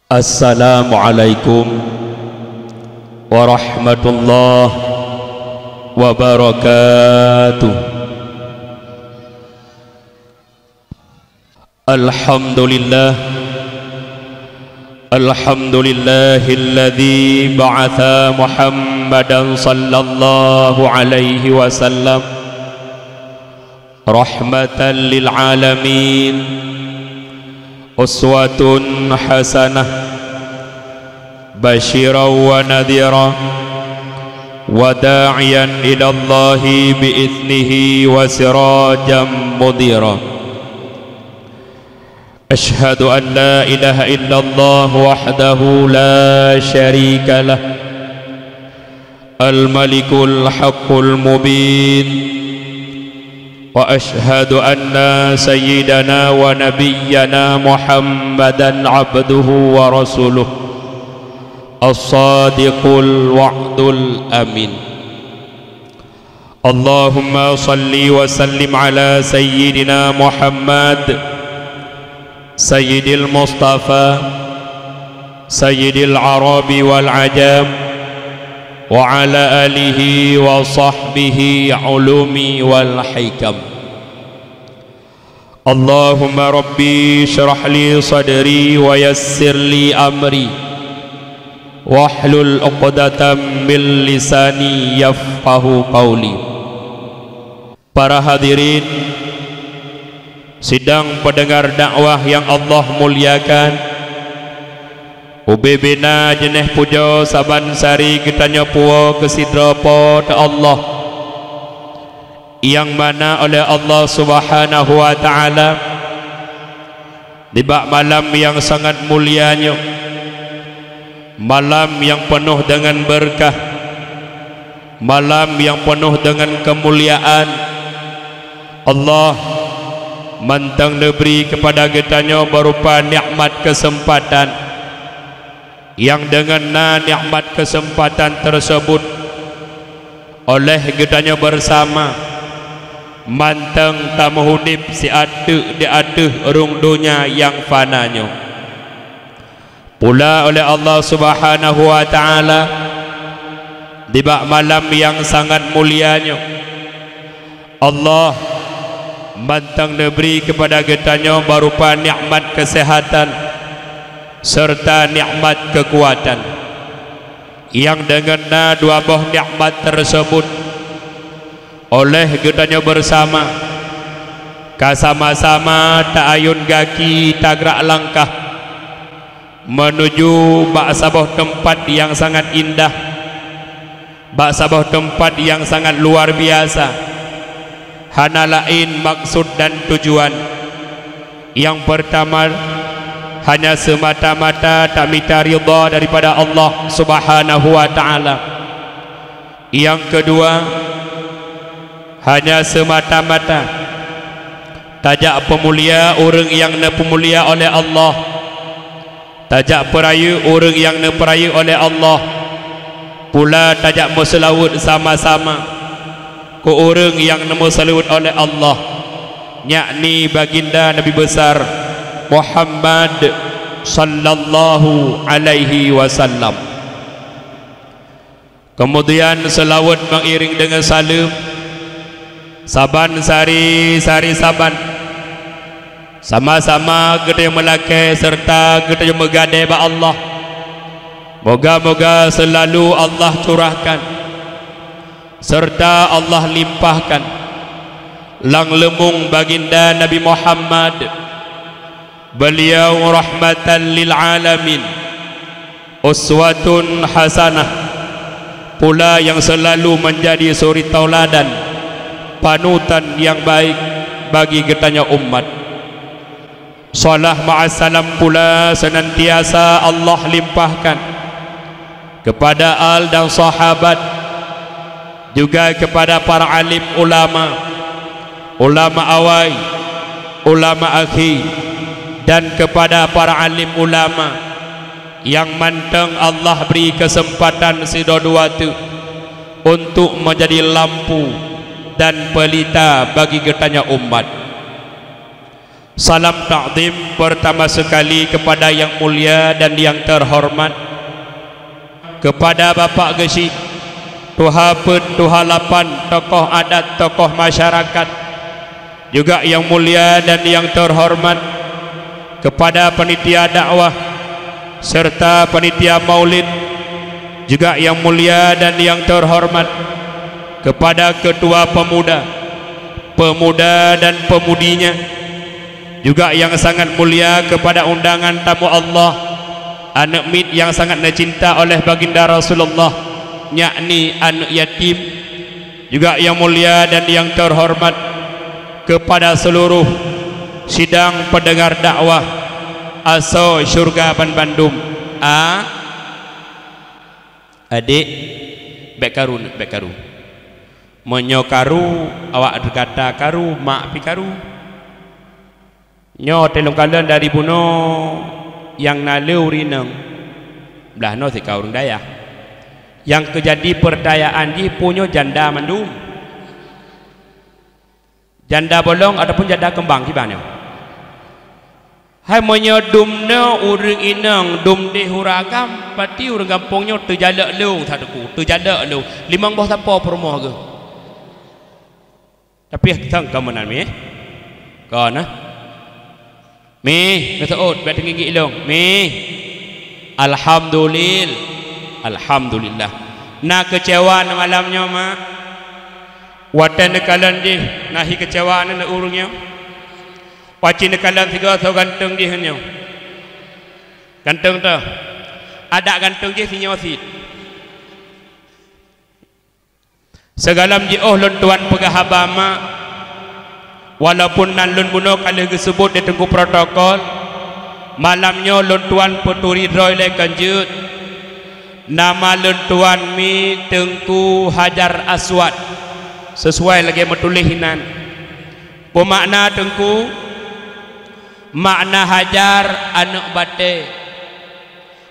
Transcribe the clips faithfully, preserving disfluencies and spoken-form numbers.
Assalamualaikum warahmatullahi wabarakatuh. Alhamdulillah. Alhamdulillahilladzi ba'atsa Muhammadan sallallahu alaihi wasallam rahmatan lil alamin, uswatun hasanah, basyiran wa nadhira, wa da'iyan ilallahi bi idhnihi wa sirajan munira. Asyhadu an la ilaha illallah wahdahu la syarika lah, al-malikul haqqul mubin. Wa asyhadu anna sayyidana wa nabiyyana Muhammadan abduhu wa rasuluh, as-sadiqul wa'dul amin. Allahumma salli wa sallim ala sayyidina Muhammad, sayyidil Mustafa, sayyidil Arabi wal Ajam, wa ala alihi wa sahbihi ulumi wal hikam. Allahumma rabbi syrah li sadri wa yassir li amri, wahlul uqdatam min lisani yafqahu qawli. Para hadirin sidang pendengar dakwah yang Allah muliakan, ubé-bé na jeuneh pujoe saban sari geutanyoe puwoe keu sidroe Po teu Allah, nyang mana oleh Allah Subhanahu wa Ta'ala nibak malam nyang sangat mulia nyoe, malam nyang peunoh deungon beureukat, malam nyang peunoh deungon keumuliaan, Allah mantong neubri keupada geutanyoe beurupa nikmat keuseumpatan. Nyang deungon na nikmat keuseumpatan teuseubut, oleh geutanyoe beusama mantong tameuhudép siat teuk di ateueh rhueng donya nyang fana nyoe. Pula oleh Allah Subhanahu wa Ta'ala, nibak malam nyang sangat mulia nyoe, Allah mantong neubri keupada geutanyoe beurupa nikmat keuseuhatan seureuta nikmat keukuatan. Nyang deungon na dua boh nikmat teuseubut, oleh geutanyoe beusama ka sama-sama ta-ayun gaki tagrak langkah meunuju bak saboh teumpat nyang sangat indah, bak saboh teumpat nyang sangat luar biasa, hana laén maksud dan tujuan. Nyang peurtama, hanya seumata-mata tamita ridha daripada Allah Subhanahu wa Ta'ala. Nyang keudua, hanya seumata-mata tajak peumulia ureuëng nyang neupeumulia oleh Allah, tajak peurayeuk ureuëng nyang neupeurayeuk oleh Allah, pula tajak meuseulaweuet sama-sama keu ureuëng nyang neumeuseulaweuet oleh Allah, yakni Baginda Nabi Besar Muhammad sallallahu alaihi wasallam. Keumudian seulaweuet meuiréng deungon saleuem, saban sari, sari saban, sama-sama geutanyoe meulakée seureuta geutanyoe meugadée bak Allah. Moga-moga seulalu Allah curahkan seureuta Allah limpahkan lam leumong Baginda Nabi Muhammad, beliau rahmatan lil alamin, uswatun hasanah, pula nyang seulalu meunjadi suri tauladan, panutan nyang baik bagi geutanyoe umat. Salam ma'as salam pula seunantiasa Allah limpahkan keupada al dan sahabat, juga keupada para alim ulama, ulama awai, ulama akhi, dan keupada para alim ulama nyang mantong Allah bri keuseumpatan sidua-dua teuk untuk meujadi lampu dan peulita bagi geutanyoe umat. Salam takzim pertama sekali kepada yang mulia dan yang terhormat, kepada Bapak Geuchik, Tuha Peuet, Tuha Lapan, tokoh adat, tokoh masyarakat, juga yang mulia dan yang terhormat, kepada panitia dakwah serta panitia maulid, juga yang mulia dan yang terhormat, kepada ketua pemuda, pemuda dan pemudinya, juga yang sangat mulia kepada undangan tamu Allah, aneuk miet yang sangat neucinta oleh Baginda Rasulullah, yakni aneuk yatim, juga yang mulia dan yang terhormat kepada seluruh sidang pendengar dakwah asoe syurga banbandum. A, adik, bèk karu, bèk karu. Meunyoe karu, awak gata karu, mak pih karu. Nyoe teuh lôn kalon dari bunoe nyang na le ureueng inong, blaih noe sika ureueng dayah. Nyang keujadi peurtanyaan jih, peue nyoe janda mandum? Janda bolong ataupun janda keumbang kiban nyoe? Hai meunyoe dum noe ureueng inong dum deh u ragam, pati ureueng gampông nyoe teujalok lôn, Teungku, teujalok lôn. Limong boh sapo peurumoh geuh. Tapi sang ka meunan, Mi? Kon, eh? Mi, neuseuôt, bèk teungiek-ngiek lôn. Mi. Alhamdulil-, Alhamdulillah. Na keucewa na malam nyoe, Mak? Watèe neukalon jih, na hi keucewa na ureueng nyoe? Watèe neukalon sigoe soe ganteng jih nyoe? Ganteng teuh. Adak ganteng jih sinyoe cit. Sigohlom jiôh lôn tuan peugah haba, Mak, walaupun nan lôn bunoe ka lheueh geuseubut di teungku protokol, malam nyoe lôn tuan peuturi droe lé kan jeuet. Nama lôn tuan Mi Teungku Hajar Aswad, sisuai lagèe meutuléh inan. Peue makna Teungku? Makna Hajar aneuk batèe.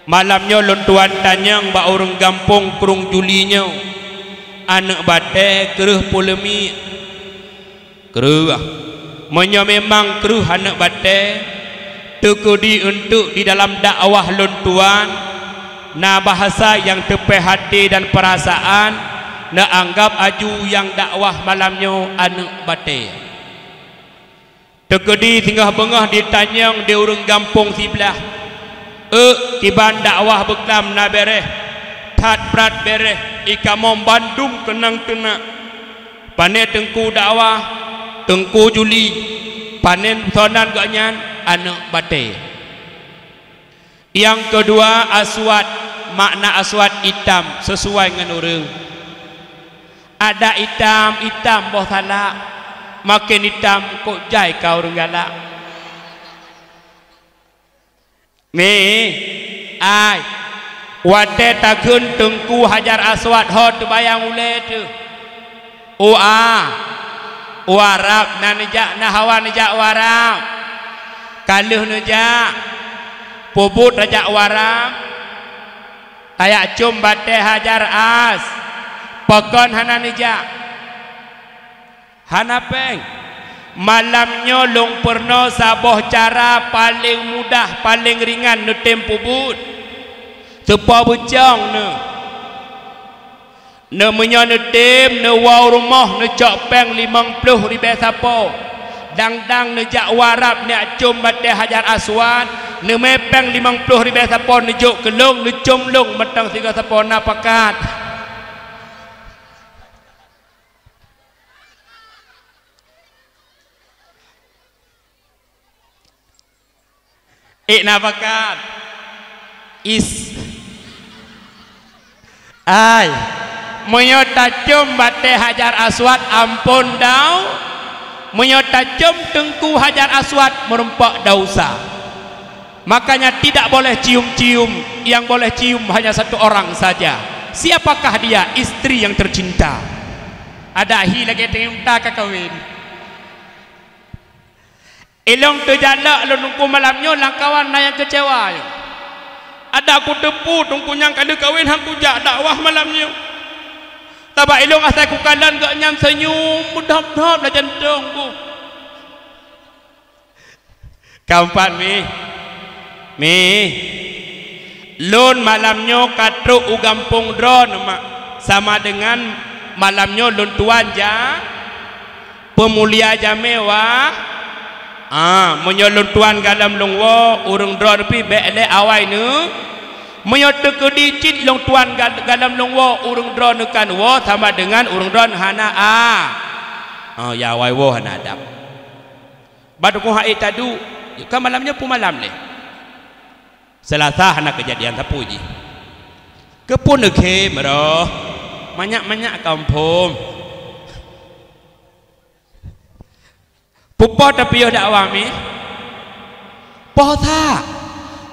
Malam nyoe lôn tuan tanyong bak ureueng gampông Krueng Juli nyoe, aneuk batèe kreueh peuleumiek? Kreueh. Meunyoe memang kreueh aneuk batèe, teukeudi eunteuk di dalam dakwah lôn tuan na bahasa nyang teupèh até dan peurasaan, neuanggab aju nyang dakwah malam nyoe aneuk batèe. Teukeudi singoh beungoh jitanyong di ureueng gampông siblah, "Euk, kiban dakwah beuklam na bèrèh?" "That brat bèrèh, i kamoe bandum keunong teunak." "Pané teungku dakwah?" "Teungku Juli." "Pané soe nan gobnyan?" "Aneuk batèe." Nyang keudua, aswad, makna aswad itam, sisuai ngon ureueng. Adak itam, itam boh salak, maken itam kok jai ka ureueng galak. Mi, ai, watèe takheun Teungku Hajar Aswad ho teubayang ulèe teuh. U a, u Arab na neujak, na hawa neujak u Arab. Ka lheueh neujak, peubuet tajak u Arab, tajak com batèe Hajar As, pakon hana neujak? Hana pèng. Malam nyoe lôn peurunoe saboh cara paleng mudah, paleng ringan neutem peubuet. Teupo beucong neuh. Neuh meunyoe neutem, neuwoe u rumoh, neucok pèng limong ploh ribèe sapo. Dang-dang neujak u Arab neujak com batèe Hajar Aswad, neumè pèng limong ploh ribèe sapo neujok keu lôn, neucom lôn mantong sigoe sapo, na pakat. Ék na pakat? Is. Ai. Meunyoe tacom batèe Hajar Aswad, ampôn dau. Meunyoe tacom Teungku Hajar Aswad, meurumpok desya. Makanya tidak boleh cium-cium, yang boleh cium hanya satu orang saja. Siapakah dia? Istri yang tercinta. Adak hi lagèe teungeut ka kawen. Ilôn teujalak lôn Teungku malam nyoe, lam kawan na nyang keucewa nyoe. Adak kuteupeu Teungku nyang ka lheueh kawen han kujak dakwah malam nyoe. Sabab ilôn asai kukalon gobnyan seunyum meudhop-dhop lam jantong ku. Keumpat, Mi. Mi. Lôn malam nyoe ka trok u gampông droeneuh, Mak. Sama deungan malam nyoe lôn tuan ja-, peumulia jamé wa-, ah, meunyoe lôn tuan galom lôn woe, ureuëng droeneuh pih bék lé awai neu-, meunyoe teukeudi cit lôn tuan gal-, galom lôn woe, ureuëng droeneuh kan woe, sama deungan ureuëng droeneuh hana a-, ah, ya awai woe hana adab. Bak tukong hai taduek, ka malam nyoe peue malam lé? Seulasa hana keujadian sapeue jih. Keupeue neukhém roh? Manyak-manyak kampông. Pupo tapiôh dakwah, Mi? Poh that.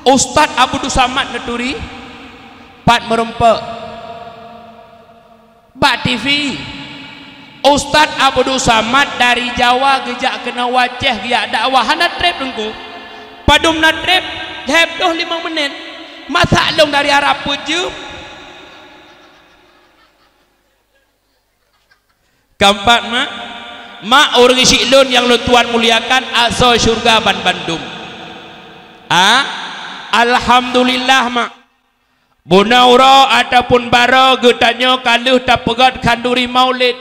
Ustaz Abdul Samad neuturi pat meurumpok. Bak T V, Ustaz Abdul Samad dari Jawa geujak keunoe u Aceh geujak dakwah, hana treb Teungku. Padum na treb, lhèe ploh limong menit. Masa lôn dari Arab peujeuem? Keumpat, Mak, Mak ureuëng syiek lôn nyang lôn tuan muliakan, asoe syeuruga banbandum. A, alhamdulillah, Mak. Bunoe uroe ataupun baroe geutanyoe ka lheueh tapeugöt khanduri Maulid.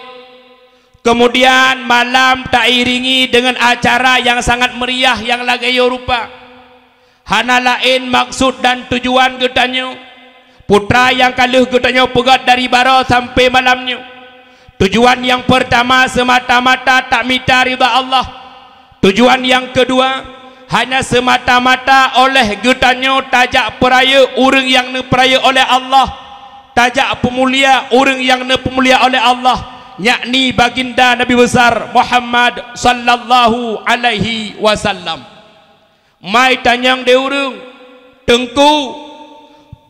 Keumudian malam tairingi deungon acara nyang sangat meuriah nyang lagèe nyoe rupa. Hana laén maksud dan tujuan geutanyoe, putra nyang ka lheueh geutanyoe peugöt dari baroe sampoe malam nyoe. Tujuan nyang peurtama seumata-mata tamita ridha Allah. Tujuan nyang keudua, hanya seumata-mata oleh geutanyoe tajak peurayeuk ureuëng nyang neupeurayeuk oleh Allah, tajak peumulia ureuëng nyang neupeumulia oleh Allah, yakni Baginda Nabi Besar Muhammad sallallahu alaihi wasallam. Mai tanyong di ureuëng, Teungku,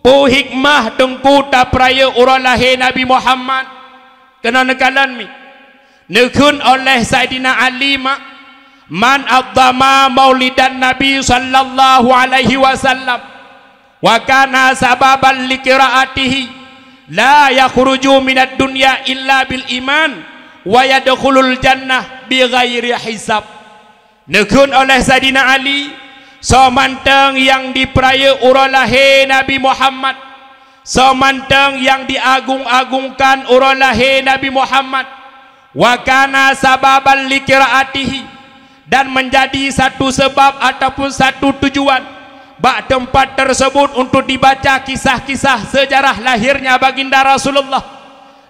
peue hikmah Teungku tapeurayeuk uroe lahé Nabi Muhammad? Keunoe neukalon, Mi. Neukheun oleh Saidina Ali, Mak, "Man 'azzama maulidan Nabi sallallahu alaihi wasallam, wa kana sababan li qiraatihi, la yakhruju minad dunya illa bil iman, wa yadkhulul jannah bi ghairi hisab." Neukheun oleh Saidina Ali, soe mantong nyang dipeurayeuk uroe lahé Nabi Muhammad, soe mantong nyang diagung-agungkan uroe lahé Nabi Muhammad, wa kana sababan li qiraatihi, dan menjadi satu sebab ataupun satu tujuan bak teumpat tersebut untuk dibaca kisah-kisah sejarah lahirnya Baginda Rasulullah.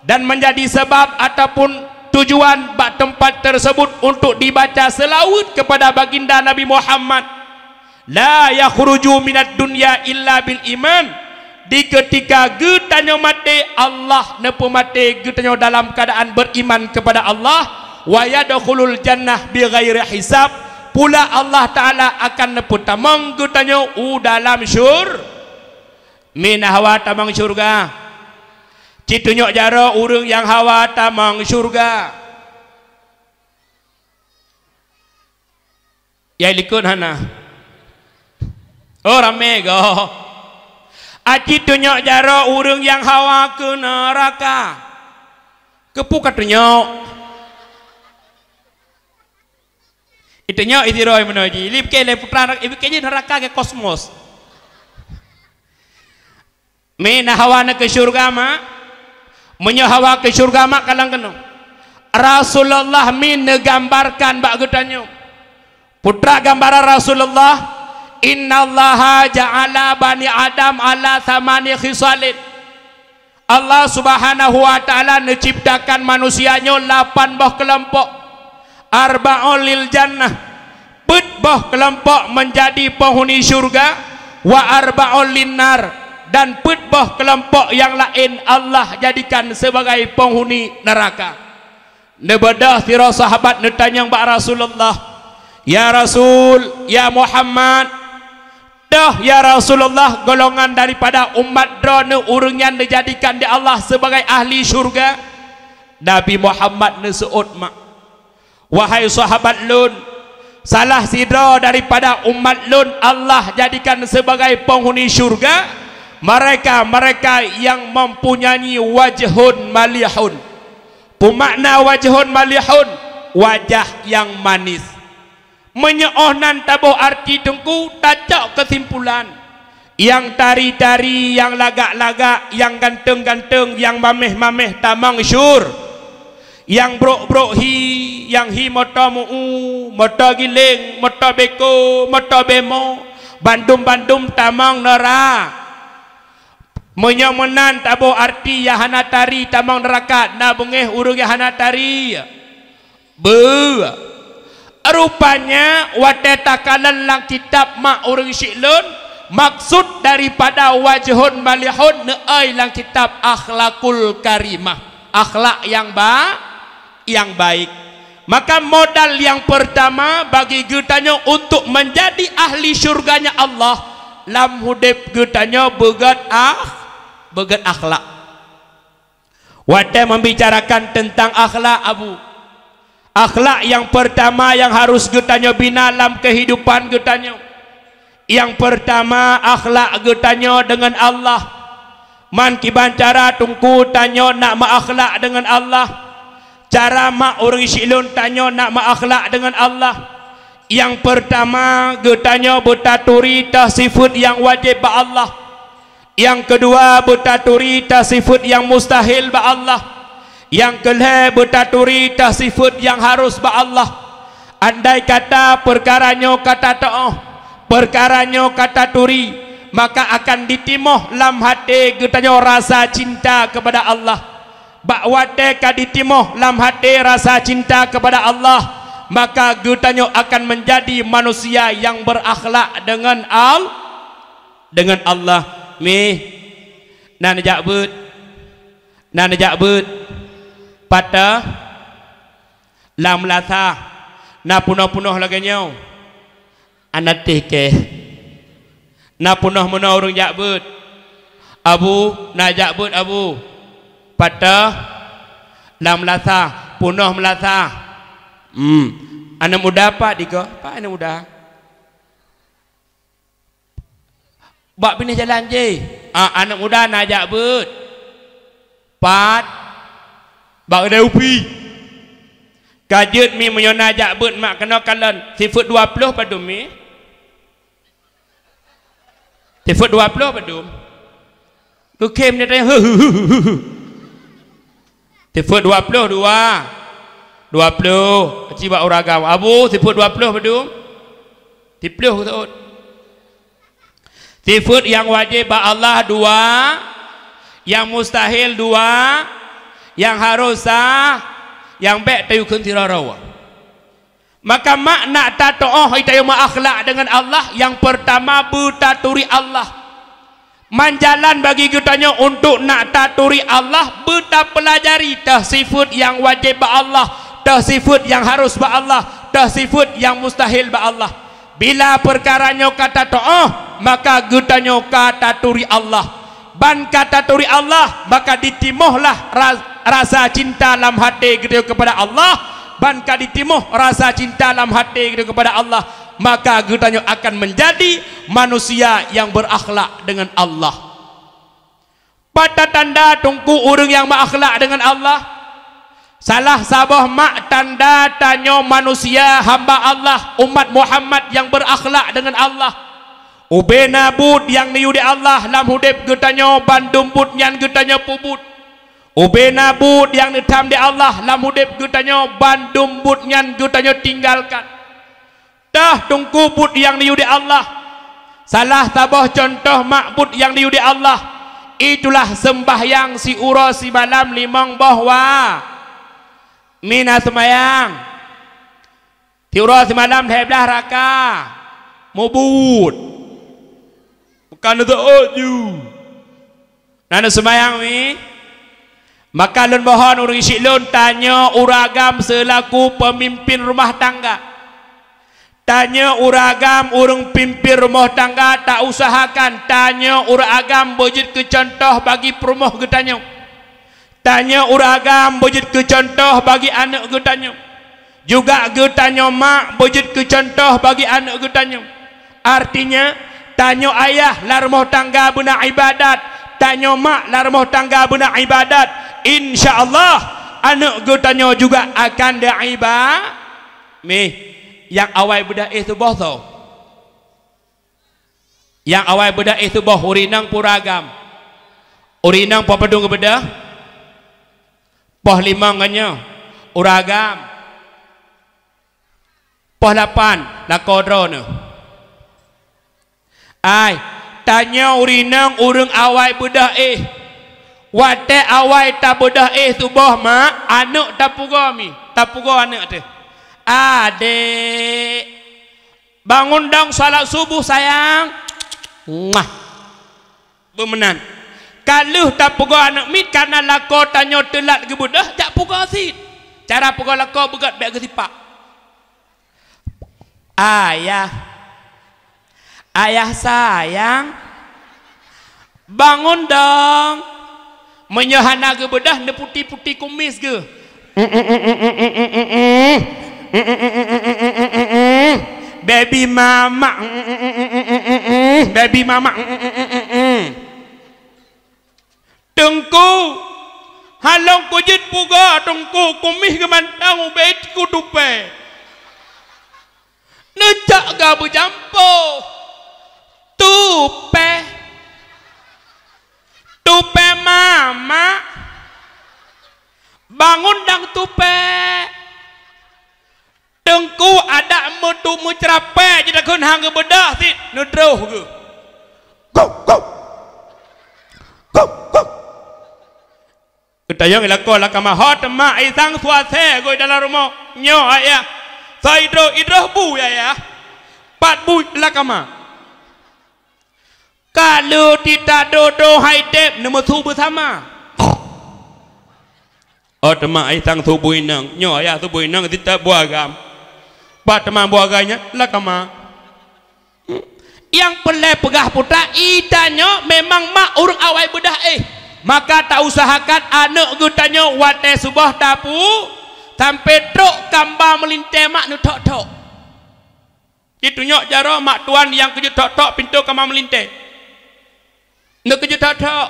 Dan menjadi sebab ataupun tujuan bak teumpat tersebut untuk dibaca seulaweuet keupada Baginda Nabi Muhammad, "La yakhruju minad dunya illa bil iman." Di keutika geutanyoe maté, Allah neupeumaté geutanyoe dalam keuadaan beuriman keupada Allah, "wa yadkhulul jannah bi ghairi hisab." Pula Allah Taala akan neupeutamong geutanyoe u dalam syur-, Mi na hawa tamong syeuruga? Ci tunyok jaroe ureuëng nyang hawa tamong syeuruga. Nyang likot hana. Oh, ramé goe. Aci tunyok jaroe ureuëng nyang hawa keu neuraka. Keupeue ka tunyok? Itunyok isi roh meunoe jih. Li pike lé putra, ipike jih neuraka keu kosmos. Mi na hawa na keu syeuruga, Mak? Meunyoe hawa keu syeuruga, Mak, kalon keunoe. Rasulullah mi neugambarkan bak geutanyoe. Putra gambaran Rasulullah, "Innallaha ja'ala bani Adam ala tsamani khisalin." Allah Subhanahu wa Ta'ala neuciptakan manusia nyoe lapan boh keulompok. Arba'un lil jannah, peuet boh keulompok meunjadi peunghuni syeuruga, wa arba'un linnar, dan peuet boh keulompok nyang laén Allah jadikan sibagai peunghuni neuraka. Neubeudôh sidroe sahabat neutanyong bak Rasulullah, "Ya Rasul, ya Muhammad, toh ya Rasulullah golongan daripada umat droeneuh ureuëng nyan neujadikan di Allah sibagai ahli syeuruga?" Nabi Muhammad neuseuôt, Mak, "Wahai sahabat lôn, salah sidroe daripada umat lôn Allah jadikan sibagai peunghuni syeuruga, mereka-mereka yang mempunyai wajhun malihun." Peumakna wajhun malihun, wajah nyang manis. Meunyoe óh nan taboh arti teungku, tacok keusimpulan. Nyang tari-tari, nyang lagak-lagak, nyang ganteng-ganteng, nyang maméh-maméh tamong syur. Nyang brok-brok hi, nyang hi moto meu-u, moto giléng, moto beko, moto bemo, bandum-bandum tamong neura. Meunyoe meunan taboh arti nyang hana tari tamong neuraka, na beungéh ureuëng nyang hana tari. Beu. Rupanya watée takalon lam kitab mak ureuëng syiek lôn, maksud daripada wajhun malihun neuai lam kitab akhlakul karimah, akhlak nyang ba-, nyang baik. Maka modal nyang pertama bagi geutanyoe untuk menjadi ahli syurganya Allah, lam udeb geutanyoe beugét ah-, beugét akhlak. Watée membicarakan tentang akhlak, Abu, akhlak nyang pertama nyang harus geutanyoe bina lam kehidupan geutanyoe. Nyang pertama, akhlak geutanyoe deungon Allah. Man kiban cara teungku tanyoe nak meuakhlak deungon Allah. Cara mak ureuëng syiek lôn tanyoe nak meuakhlak deungon Allah. Nyang pertama, geutanyoe beutaturi teuh sifeuet nyang wajéb bak Allah. Nyang keudua, beutaturi teuh sifeuet nyang mustahil bak Allah. Nyang keulhée, beutaturi teuh sifeuet nyang harôh bak Allah. Andai kata peukara nyoe ka tateuoh, peukara nyoe ka taturi, maka akan jitimoh lam até geutanyoe rasa cinta keupada Allah. Bak watée ka jitimoh lam até rasa cinta keupada Allah, maka geutanyoe akan meunjadi manusia nyang beurakhlak deungon Al-, deungon Allah. Mih, na neujak beuet, na neujak beuet, pat teuh, lam meulasa, na peunoh-peunoh lagée nyoe, aneuk teuh keh. Na peunoh meunoe ureuëng jak beuet. Abu, na jak beuet, Abu. Pat teuh, lam meulasa, peunoh meulasa. Hmm. Aneuk muda pat dikeue? Pat aneuk muda? Bak binéh jalan jih. Ah, aneuk muda na jak beuet. Pat? Bak keudai upi. Ka jeuet mi meunyoe na jak beuet mak keunoe kalon. Sifeuet dua ploh padum mi? Sifeuet dua ploh padum? Geukhem ni tanya. Sifeuet dua ploh dua. Dua ploh. Aci bak ureuëng agam. Abu, sifeuet dua ploh padum? Siploh seuôt. Sifeuet nyang wajéb bak Allah dua, nyang mustahil dua, nyang harôh sa, nyang bék tayue kheun sidroe-droe. Maka makna tateuoh tayue meuakhlak deungon Allah, nyang peurtama beutaturi Allah. Man jalan bagi geutanyoe untuk nak taturi Allah, beutapeulajari teuh sifeuet nyang wajéb bak Allah, teuh sifeuet nyang harôh bak Allah, teuh sifeuet nyang mustahil bak Allah. Bila peukara nyoe ka tateuoh, maka geutanyoe ka taturi Allah. Ban ka taturi Allah, maka jitimohlah ra-, rasa cinta lam até geutanyoe keupada Allah. Ban ka jitimoh rasa cinta lam até geutanyoe keupada Allah, maka geutanyoe akan meunjadi manusia nyang beurakhlak deungon Allah. Pat tanda teungku ureuëng nyang meuakhlak deungon Allah? Salah saboh mak tanda tanyoe manusia hamba Allah, umat Muhammad nyang beurakhlak deungon Allah. Ubena buet nyang neuyue di Allah lam udeb geutanyoe, bandum buet nyan geutanyoe peubuet. Ubena buet nyang neutham di Allah lam udeb geutanyoe, bandum buet nyan geutanyoe tinggalkan. Teuh teungku buet nyang neuyue di Allah. Salah saboh cuntoh mak buet nyang neuyue di Allah, itulah seumbahyang siuroe simalam limong boh wa-, mina seumbahyang. Siuroe simalam lhée blaih raka. Mubuet. Bukan seuôt ju. Na neuseumayang mi? Maka lôn mohon ureuëng syiek lôn, tanyoe ureuëng agam seulaku peumimpin rumoh tangga. Tanyoe ureuëng agam ureuëng pimpin rumoh tangga, tausahakan tanyoe ureuëng agam beujeuet keu cuntoh bagi peurumoh geutanyoe. Tanyoe ureuëng agam beujeuet keu cuntoh bagi aneuëk geutanyoe. Juga geutanyoe mak beujeuet keu cuntoh bagi aneuëk geutanyoe. Artinya, tanyoe ayah lam rumoh tangga beuna ibadat, tanyoe mak lam rumoh tangga beuna ibadat, insya Allah, aneuëk geutanyoe juga akan deuiba-, mih, Nyang awai beudôh éh tuboh soe? Nyang awai beudôh éh tuboh ureueng inong peue ureueng agam? Ureueng inong poh padum geubeudôh? Poh limong ngon nyoe ureueng agam. Poh lapan lakoe droeneuh. Ai, tanyoe ureueng inong ureueng awai beudôh éh. Watée awai tabeudôh éh tuboh mak, aneuk tapugoe mi, tapugoe aneuk teuh. Adék, bangun dong salat suboh sayang. Muah. Beumeunan. Ka lheueh tapugoe aneuk miet kareuna lakoe tanyoe teulat geubeudôh, jak pugoe cit. Cara pugoe lakoe beugét bék geusipak. Ayah, ayah sayang, bangun dong. Meunyoe hana geubeudôh, neuputi-puti kumis geuh. Baby mama, baby mama. Teungku, halong kujeuet pugoe teungku, kumis geumantong ubé teungku tupée. Neucok gau beujampoe. Tupée. Tupée mama. Bangun dong tupée. Teungku adak meutu meuceurapée jidakheun hang geubeudôh cit neutroh geuh. Gop, gop. Gop, gop. Geutanyong i lakoe lakama, "Ho teuma ai sang suasée goi dalam rumoh?" "Nyoe ayah." "Soe idroh?" "Idroh bu ayah." "Pat bu lakama?" Ka lheueh tita dodo hai teb neumeusu beusama. Oh teuma ai sang suboh inong. Nyoe ayah suboh inong siteb buah agam. Pat teuma buah agam nyan lakama. Nyang peureulée peugah putra, itanyoe memang mak ureuëng awai beudôh éh. Maka tausahakan aneuk geutanyoe watée suboh tapu sampai trok kamba meulintée mak neuthok-thok. Jitunyok jaroe mak tuan nyang keujeuet thok-thok pintoe kama meulintée. Neukeujeuet thok-thok.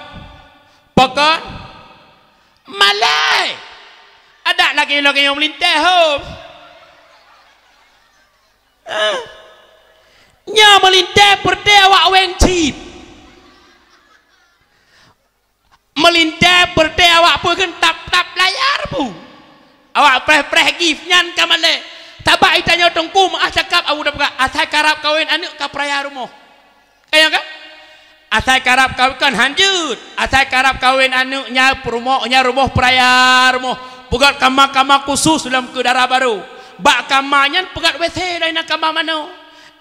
Pakon? Malée. Adak lagée-lagée nyang meulintée hom. Ah. Nyoe meulintée peureuté awak weng cit. Meulintée peureuté awak peue kheun tap-tap layar bu. Awak preh-preh gift nyan ka malée. Sabab itanyoe teungku meuah cakap abu tapeugah asai karab kawen aneuk ka peuraya rumoh. Ka nyan kan? Asai karab kawen kan hanjeuet. Asai karab kawen aneuk nya peurumoh nya rumoh peuraya rumoh. Peugét kama-kama khusus lam keu dara barô. Bak kama nyan peugét WC laén kama manoe.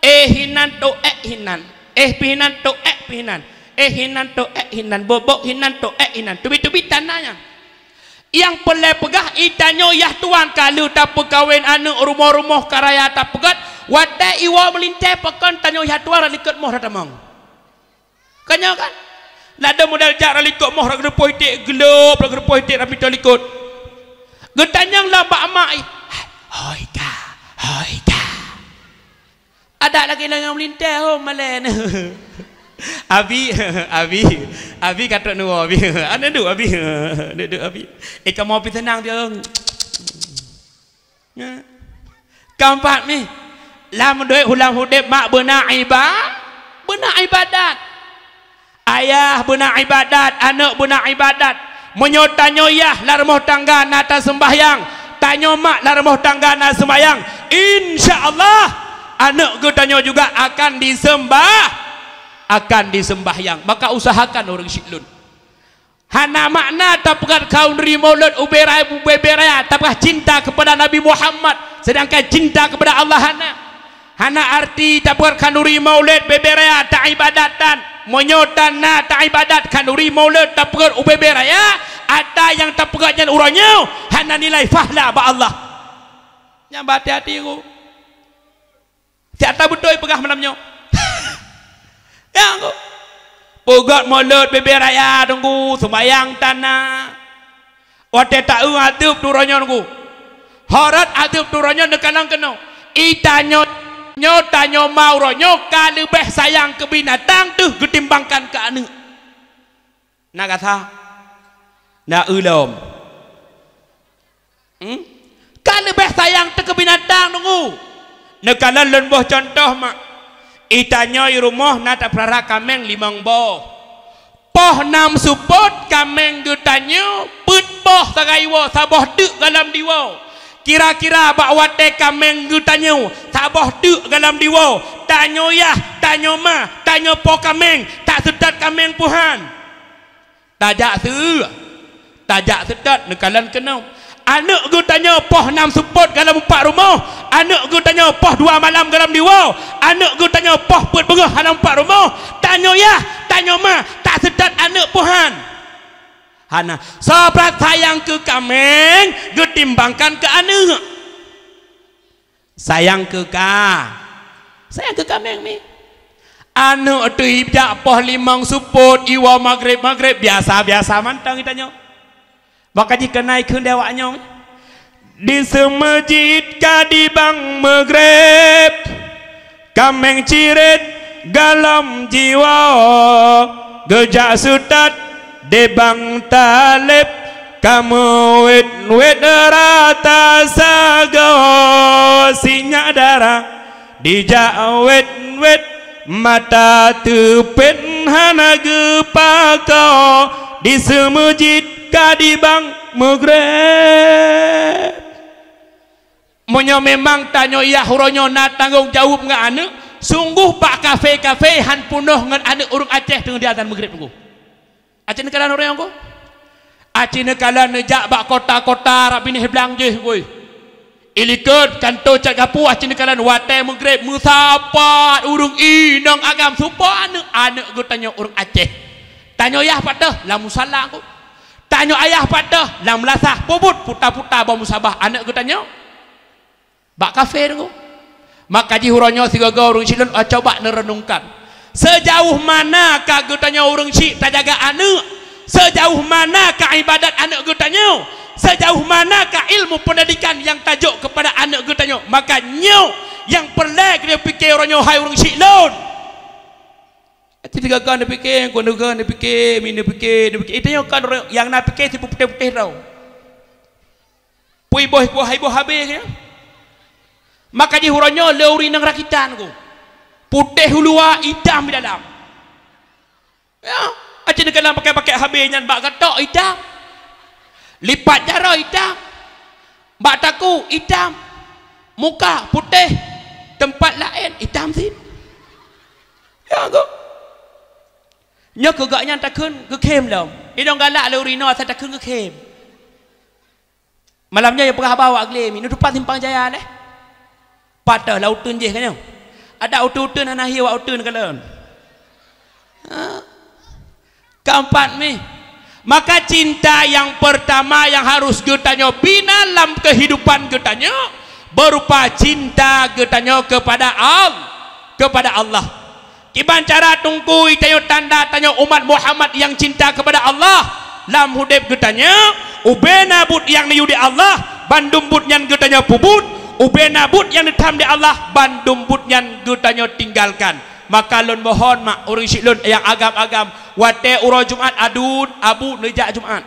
Eh hinan to ék hinan. Eh pih hinan to ék pih hinan. Eh hinan to ék hinan, bobok hinan to ék hinan, tubi-tubi tana nyan. Nyang peureulée peugah itanyoe yah tuan ka lheueh tapeukawen aneuk rumoh-rumoh karaya tapeugét, watée iwoe meulintée pakon tanyoe yah tuan likot moh tatamong. Ka nyoe kan? Ladom modal jak likot moh rak geurupoh iték geulop rak geurupoh iték ramita likot. Geutanyong lam bak mak i, "Hoi ka, hoi ka." Adak lagée nyang meulintée ho malée. Abi, abi, abi ka trok neuwoe abi. Aneuk duek abi. Aneuk duek abi. Eh kamoe pi seunang dia. Keempat ni, lam duek hulam hudeb mak beuna iba, beuna ibadat. Ayah beuna ibadat, aneuk beuna ibadat. Meunyoe tanyoe yah lam rumoh tangga na taseumbahyang, tanyoe mak lam rumoh tangga na seumbahyang, insya Allah aneuk geutanyoe juga akan diseumbah, akan diseumbahyang. Maka usahakan ureuëng syiek lôn. Hana makna tapeugét khanuri maulud ubé raya, ubé-bé raya, tapeugah cinta kepada Nabi Muhammad, sedangkan cinta kepada Allah hana. Hana arti tapeugét khanuri maulud bébé raya taibadat tan. Meunyoe tan na taibadat khanuri maulud tapeugét ubé-bé raya, ata nyang tapeugét nyan uroe nyoe hana nilai fahla bak Allah. Nyang bak hati-hati ku. Siat tabeutôi peugah malam nyoe. Nyang ku. Peugét maulud bébé raya teungku sumbayang tan na. Watée taeu adeueb tu uroe nyoe teungku. Horot adeueb tu uroe nyoe neukalon keunoe. Itanyoe nyoe tanyoe ma uroe nyoe ka leubeh sayang keu binatang teuh geutimbangkan keu aneuk. Na gata? Na eu lom. Hmm? Ka leubeh sayang teuh keu binatang teungku. Neukalon lôn boh cuntoh mak. Itanyoe i rumoh na tapeurara kaméng limong boh. Poh nam seupôt kaméng geutanyoe peuet boh sagai woe, saboh teuk gohlom diwoe. Kira-kira bak watée kaméng geutanyoe saboh teuk gohlom diwoe, tanyoe yah, tanyoe ma, tanyoe poh kaméng, taseutôt kaméng peuhan. Tajak seu, tajak seutôt neukalon keunoe. Aneuëk geutanyoe poh nam seupôt gohlom upat rumoh, aneuëk geutanyoe poh dua malam gohlom diwoe, aneuëk geutanyoe poh peuet beungoh gohlom upat rumoh, tanyoe yah, tanyoe ma, taseutôt aneuëk peuhan. Hana, soe brat sayang keu kaméng geutimbangkan keu aneuëk. Sayang keu ka. Sayang keu kaméng mi. Aneuëk teuh ijak poh limong seupôt iwoe maghrib-maghrib biasa-biasa mantong geutanyoe. Baka jih keunan kheun dewak nyoe. Di seumeujid ka dibang maghrib. Kaméng cirét gohlom jiwoe, geujak seutôt dibang taleb, kameuwét-wét rata sagoe sinyak darah, dijak wét-wét mata teupet hana geupakoe, di seumeujid ka dibang maghrib. Meunyoe memang tanyoe yah uroe nyoe na tanggong jaweueb ngon aneuëk, sunggoh bak kafé-kafé han peunoh ngon aneuëk ureuëng Aceh teungoh di azan maghrib teungku. Aci neukalon ureuëng nyan ku? Aci neukalon neujak bak kota-kota rab binéh blang jih kui. Ilikot kanto cat gapu aci neukalon watée maghrib meusapat ureuëng inong agam supo aneuëk, aneuëk geutanyoe ureuëng Aceh. Tanyoe yah pat teuh lam musala ku. Tanyoe ayah pat teuh lam lasah peubuet puta-puta boh musabah aneuëk geutanyoe. Bak kafé teungku. Maka jih uroe nyoe sigoe-goe ureuëng syiek lôn, oh, coba neurenungkan. Sejauh mana ka geutanyoe ureuëng syiek tajaga aneuëk? Sejauh mana ka ibadat aneuëk geutanyoe? Sejauh mana ka ilmu pendidikan nyang tajok kepada aneuëk geutanyoe? Maka nyoe nyang peureulée keuneuk pike uroe nyoe hai ureuëng syiek lôn. Aci sigoe-goe neupike, keuneuk neupike, mi neupike, neupike. Itanyoe kan nyang na pike siputéh-putéh droe. Pui boh-boh hai boh habéh nyan. Maka jih uroe nyoe lé ureuëng inong rakitan ku. Putéh u luwa, itam di dalam. Ya, aci neukalon pakai-pakai habéh nyan bak gatok itam. Lipat jaroe itam. Bak takue itam. Muka putéh. Teumpat laén itam cit. Ya ku. Nyoe keu gobnyan takheun geukhém lom. Idong galak lé ureuëng inong asai takheun geukhém. Malam nyoe nyang peugah haba awak glé mi, neutupat Simpang Jaya lé. Pat teuh lam uteuen jih ka nyoe. Adak uteuen-uteuen hana hi awak uteuen kalon. Ha? Keempat mi. Maka cinta yang pertama yang harus geutanyoe bina lam kehidupan geutanyoe berupa cinta geutanyoe kepada Al-, kepada Allah. Kiban cara teungku itanyoe tanda tanyoe umat Muhammad nyang cinta kepada Allah lam udeb geutanyoe, ubena buet nyang neuyue di Allah, bandum buet nyan geutanyoe peubuet, ubena buet nyang neutham di Allah, bandum buet nyan geutanyoe tinggalkan. Maka lôn mohon mak ureuëng syiek lôn nyang agam-agam, watée uroe Jumat aduen, abu neujak Jumat.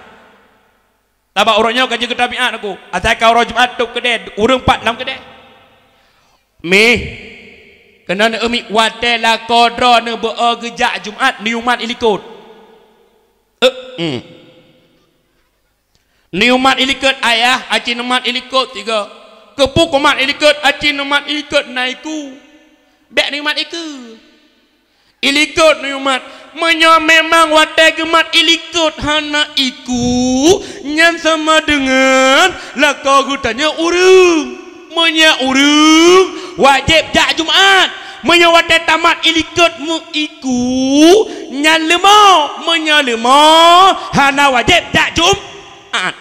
Sabab uroe nyoe ka jeuet keu tabiat aku. Asai ka uroe Jumat tôb keudée, ureuëng pat lam keudée. Mih, keunoe neueu mi watée lakoe droe neubeuo geujak Jumat neuyue mat ilikot. Eh, hmm. Neuyue mat ilikot ayah, aci neumat ilikot sigoe. Keupeue kumat ilikot, aci neumat ilikot na iku. Bék neuyue mat ikeue. Ilikot neuyue mat. Meunyoe memang watée geumat ilikot hana iku, nyan sama deungon lakoe geutanyoe ureuëng. Meunyoe ureuëng, wajéb jak Jumat. Meunyoe watée tamat ilikot meuiku, nyan leumo. Meunyoe leumo, hana wajéb jak Jumat.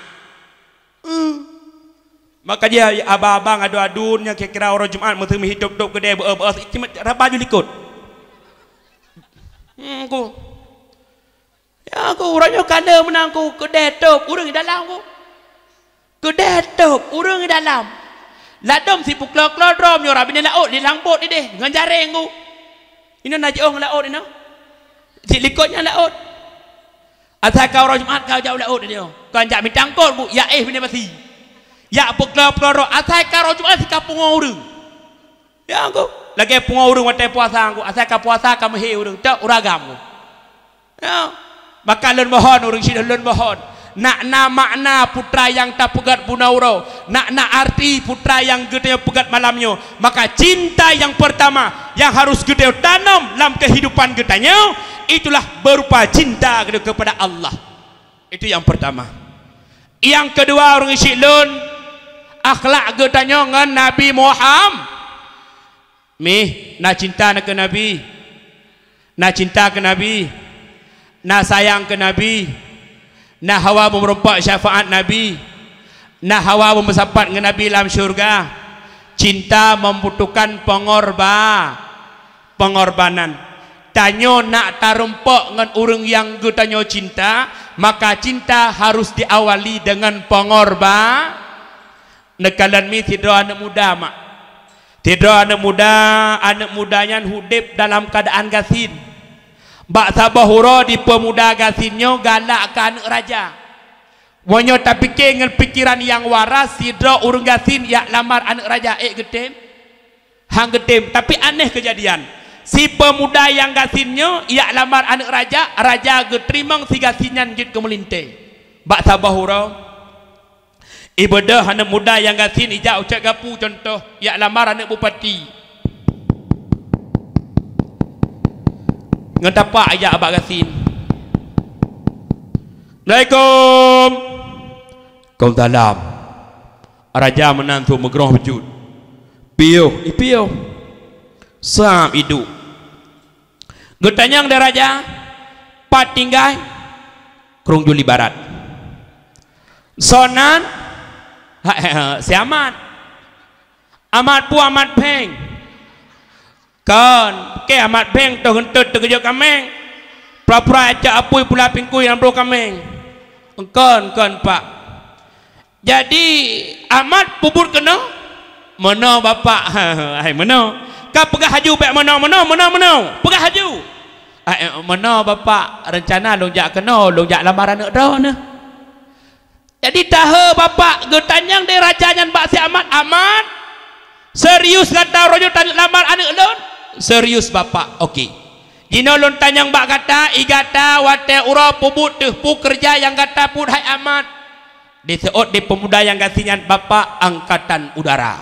Hmm. Maka jih abang-abang aduen-aduen nyang kira-kira uroe Jumat meuteumé hi tôb-tôb keudée beu-beu, raba ju likot. Hmm, ku. Ya, ku, uroe nyoe ka le meunan ku, keudée tôb, ureuëng di dalam ku. Keudée tôb, ureuëng di dalam. Ladôm sipeuklô-klô droe nyoe rab binéh laôt di lam bot ideh ngon jaréng ku. Inoe na jiôh ngon laôt inoe. Silikot nyan laôt. Asai ka uroe Jumat ka jak u laôt nyoe. Kon jak mita eungkôt bu, jak éh binéh basi. Jak peuklô-klô droe, asai ka uroe Jumat sikapeue ngon ureuëng. Ya, ku. Lagèe pungo ureueng watèe puasa, ku. Asai ka puasa, ka meuhé ureueng. Tok ureueng agam, ku. Ya. Maka lôn mohon, ureueng syiek lôn mohon. Nak na makna putra nyang tapeugöt bunoe uroe. Nak na arti putra nyang geutanyoe peugöt malam nyoe. Maka cinta yang pertama yang harus geutanyoe tanam lam kehidupan geutanyoe, itulah berupa cinta geutanyoe kepada Allah. Itu yang pertama. Yang kedua, ureueng syiek lôn, akhlak geutanyoe ngon Nabi Muham-, Mih, na cinta na keu Nabi, na cinta keu Nabi, na sayang keu Nabi, na hawa meureumpok syafaat Nabi, na hawa meumeusapat ngon Nabi lam syeuruga. Cinta membutuhkan pengorba-, pengorbanan. Tanyoe nak tareumpok ngon ureueng nyang geutanyoe cinta, maka cinta harus diawali dengan pengorba-, Neukalon mi sidroe aneuk muda, mak. Sidroe aneuk muda, aneuk muda nyan udeb dalam keuadaan gasien. Bak saboh uroe di peumuda gasien nyoe galak keu aneuk raja. Meunyoe tapike ngon pikeran nyang waras, sidroe ureueng gasien jak lamar aneuk raja, ék geutem? Han geutem. Tapi aneh keujadian. Si peumuda nyang gasien nyoe jak lamar aneuk raja, raja geuteurimong si gasien nyan jeuet keu meulintèe. Bak saboh uroe, Ibeudôh aneuk muda nyang gasien ijak u Cot Gapu, contoh, jak lamar aneuk bupati. Ngon tapak ijak bak gasien. "Assalamualaikum." "Waalaikumsalam." Raja meunan su meugroh beujeuet. Piôh, ipiôh. Sab iduek. Geutanyong lé raja, "Pat tinggai?" "Krueng Juli Barat." "Soe nan?" "Si Amat." "Amat peue, Amat Pheng?" "Kon, keu Amat Pheng toh geuntot teukeujot kaméng. Pura-pura cok apui pula pingkui nyang broh kaméng." "Kon, kon, Pak." "Jadi, Amat peubuet keunoe?" "Meunoe, Bapak." "Hai, meunoe. Ka peugah laju bèk meunoe, meunoe, meunoe, meunoe. Peugah laju." "Ai, meunoe, Bapak. Reuncana lôn jak keunoe, lôn jak lamar aneuk droeneuh." Jadi, tahe Bapak geutanyong lé raja nyan bak si Amat, "Amat, serius gata uroe nyoe taneuk lamar aneuk lôn?" "Serius, Bapak." "Oke. Jinoe lôn tanyong bak gata, i gata watèe uroe peubuet teuh peue keureuja nyang gata peubuet, hai Amat?" Diseuôt di peumuda nyang gasien nyan, "Bapak Angkatan Udara."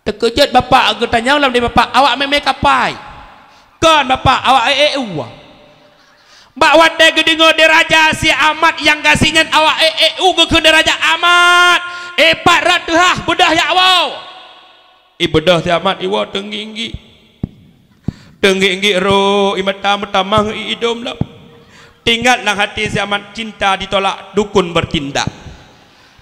Teukeujot bapak geutanyong lom di bapak, "Awak mé-mé kapai?" "Kon, Bapak, awak ék-ék u." Bak watèe geudeungö di raja si Amat nyang gasien nyan awak ék-ék u, geukheun di raja, "Amat, ipat rot teuhah, beudôh jak woe." Ibeudôh si Amat iwoe teunggik-nggik. Teunggik-nggik rhot, i mata meutamah, i idông lom. Teuingat lam até si Amat, cinta ditolak, dukun bertindak.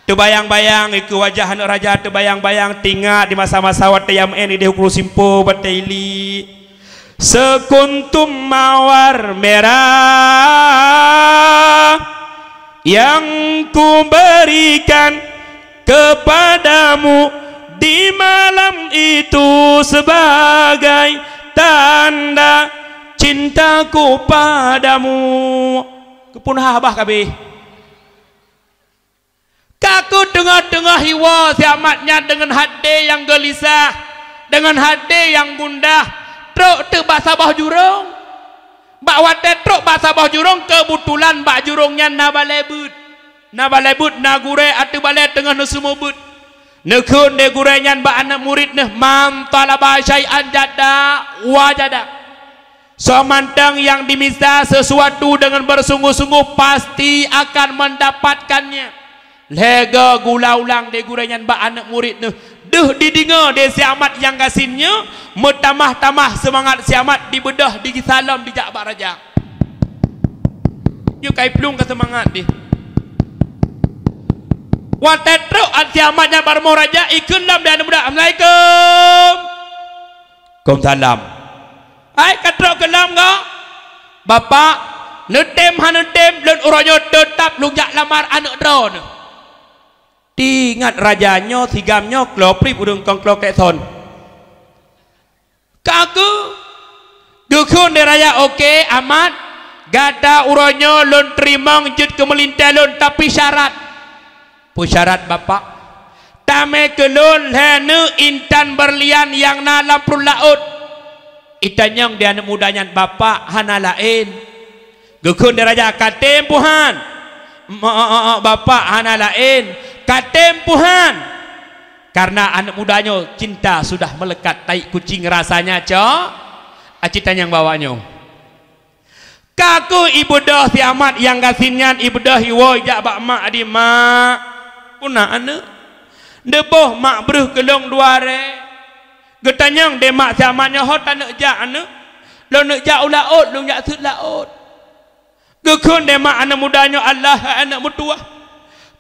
Teubayang-bayang ikeue wajah aneuk raja, teubayang-bayang teuingat di masa-masa watèe nyang meu'en idéh u Krueng Simpo, watèe ili. Sekuntum mawar merah yang kuberikan kepadamu di malam itu sebagai tanda cintaku padamu. Keupeue na haba ka abéh. Ka keuh teungoh-teungoh iwoe si Amat nyan deungon até nyang geulisah, deungon até nyang gundah, trok teuk bak saboh jurông. Bak watèe trok bak saboh jurông, keubetulan bak jurông nyan na balèe beuet. Na balèe beuet, na gurèe ateueh balèe teungoh neuseumeubeuet. Neukheun lé gurèe nyan bak aneuk murit neuh, "Man thalaba syai'an jadda wajada." Soe mantong nyang dimita sesuatu deungon beusunggoh-sunggoh, pasti akan mendapatkannya. Lhèe goe geuulang-ulang lé gurèe nyan bak aneuk murit neuh. Deuh dideungö lé si Amat nyang gasien nyoe, meutamah-tamah seumangat si Amat, dibeudôh, digisa lom dijak bak raja. Nyoe ka iplueng ka seumangat deh. Watèe trok si Amat nyan bak rumoh raja, ikheun lom lé aneuk muda, "Assalamualaikum." "Waalaikumsalam." "Hai, ka trok keu lom goe?" "Bapak, neutem hana neutem, lôn uroe nyoe teutab lôn jak lamar aneuk droeneuh." Teuingat raja nyoe, si agam nyoe, klo prip ureueng kong klo kèk thon. Ka keuh, geukheun lé raja, "Oke, Amat, gata uroe nyoe lôn teurimong jeuet keu meulintèe lôn, tapi syarat." "Peue syarat, Bapak?" Tamé keu lôn lhée neuk intan beurlian nyang na lam pruet laôt. Itanyong di aneuëk muda nyan, "Bapak hana laén?" Geukheun di raja, "Ka tem, Tuhan." "Bapak hana laén, ka tem, Tuhan." Karena aneuëk muda nyoe cinta sudah melekat, tai kucing rasanya, cok. Aci tanyong bawa nyoe. Ka kheueh ibeudôh si Amat nyang gasien nyan, ibeudôh iwoe jak bak mak, "Adi mak, peue na aneuëk?" "Neuboh mak breuh keu lôn dua rée." Geutanyong di mak si Amat nyoe, "Ho taneuk jak aneuëk?" "Lôn neuk jak u laôt, lôn jak seuet laôt." Geukheun di mak aneuëk muda nyoe, "Allah, hai aneuëk meutuwah,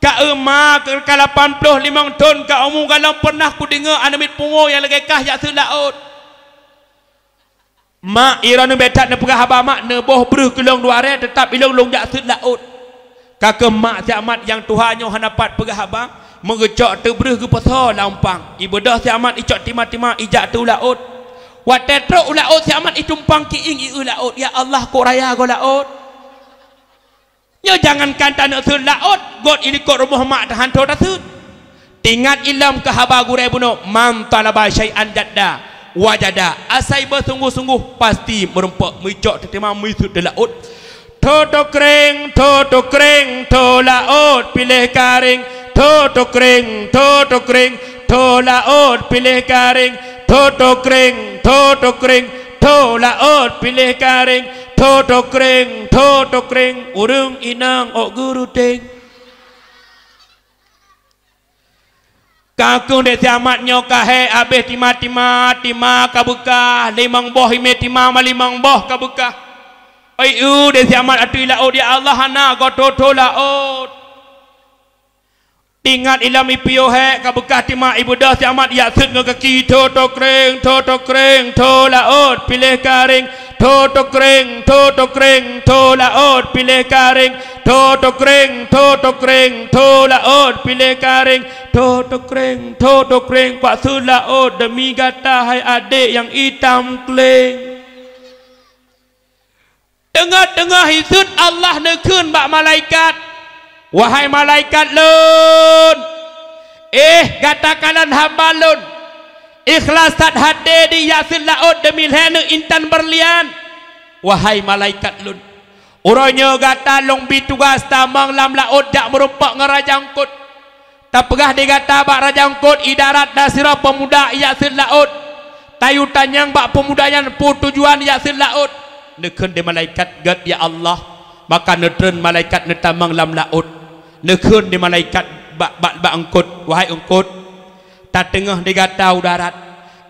ka eu ma ka lapan ploh limong thon ka umu, galom pernah kudeungoe aneuëk miet pungo nyang lagée kah jak seuet laôt." "Mak, droeneuh bék that neupeugah haba mak, neuboh breuh keu lôn dua rée, teutab ilôn lôn jak seuet laôt." Ka kheueh mak si Amat nyang tuha nyoe hana pat peugah haba, meugeucok teuh breuh geuposo lam umpang. Ibeudôh si Amat icok tima-tima ijak teuh u laôt. Watée trok u laôt si Amat itumpang kiéng ieu laôt, "Ya Allah, kok raya goe laôt!" Nyoe jangankan taneuk seuet laôt, got ilikot rumoh mak tahanto taseuet. Teuingat ilom keu haba gurée bunoe, "Man talaba syai'an jadda wajada." Asai beusunggoh-sunggoh, pasti meurumpok, meuicok teuteuma, meuseuet teuh laôt. Tho tho kreng, tho tho kreng, tho laôt piléh karéng. Tho tho kreng, tho tho kreng, tho laôt piléh karéng. Tho tho kreng, tho tho kreng, tho laôt piléh karéng. Tho tho kreng, tho tho kreng, ureuëng inong ôk geuruténg. Ka kheueh di si Amat nyoe ka hék habéh tima-tima, tima ka beukah, limong boh imé tima ma limong boh ka beukah. Oi eu di si Amat ateueh laôt, "Ya Allah, hana goe tho-tho laôt." Teuingat ilom ipiôh hék ka beukah tima, ibeudôh si Amat ijak seuet ngon kaki, tho tho kreng, tho tho kreng, tho laôt piléh karéng, tho tho kreng, tho tho kreng, tho laôt piléh karéng, tho tho kreng, tho tho kreng, tho laôt piléh karéng, tho tho kreng, tho tho kreng, bak seuet laôt demi gata hai adék nyang itam kleng. Teungoh-teungoh hiseuet Allah neukheun bak malaikat, "Wahai malaikat Lôn, éh gata kalon hamba Lôn, ikhlas that haté di jak seuet laôt demi lhée neuk intan beurlian. Wahai malaikat Lôn, uroe nyoe gata lôn bi tugaih tamong lam laôt jak meurumpok ngon Raja Eungkôt." Tapeugah di gata bak Raja Eungkôt, "I darat na sidroe peumuda ijak seuet laôt. Tayue tanyong bak peumuda nyan peue tujuan ijak seuet laôt." Neukheun di malaikat, "Gét, ya Allah." Maka neutreun malaikat neutamong lam laôt. Neukheun di malaikat bak, bak, bak Eungkôt, "Wahai Eungkôt, tateungoh di gata u darat.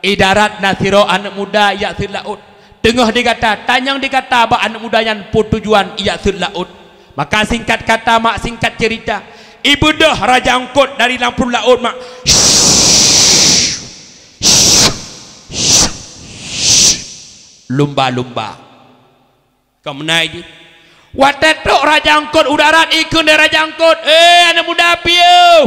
I darat na sidroe aneuëk muda ijak seuet laôt. Teungoh di gata, tanyong di gata bak aneuëk muda nyan peue tujuan ijak seuet laôt." Maka singkat kata mak, singkat cerita, ibeudôh Raja Eungkôt dari lam pruet laôt mak, lumba-lumba. Ka meunan jih. Watée trok Raja Eungkôt u darat, ikheun di Raja Eungkôt, "Éh aneuëk muda, piôh!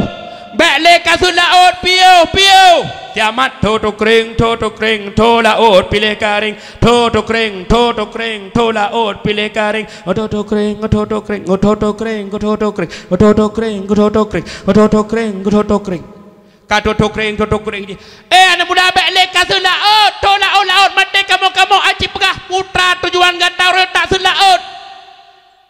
Bék lé ka seuet laôt, piôh, piôh!" Kiamat, tho tho kreng, tho tho kreng, tho laôt piléh karéng, tho tho kreng, tho tho kreng, tho laôt piléh karéng, tho tho kreng, tho tho kreng, tho tho kreng, tho tho kreng, tho tho kreng, tho tho kreng, tho tho kreng, tho tho kreng. Ka tho tho kreng, tho tho kreng jih. "Éh aneuëk muda, bék lé ka seuet laôt, tho laôt, laôt, maté kamoe-kamoe, aci peugah peue tujuan gata uroe nyoe jak seuet laôt."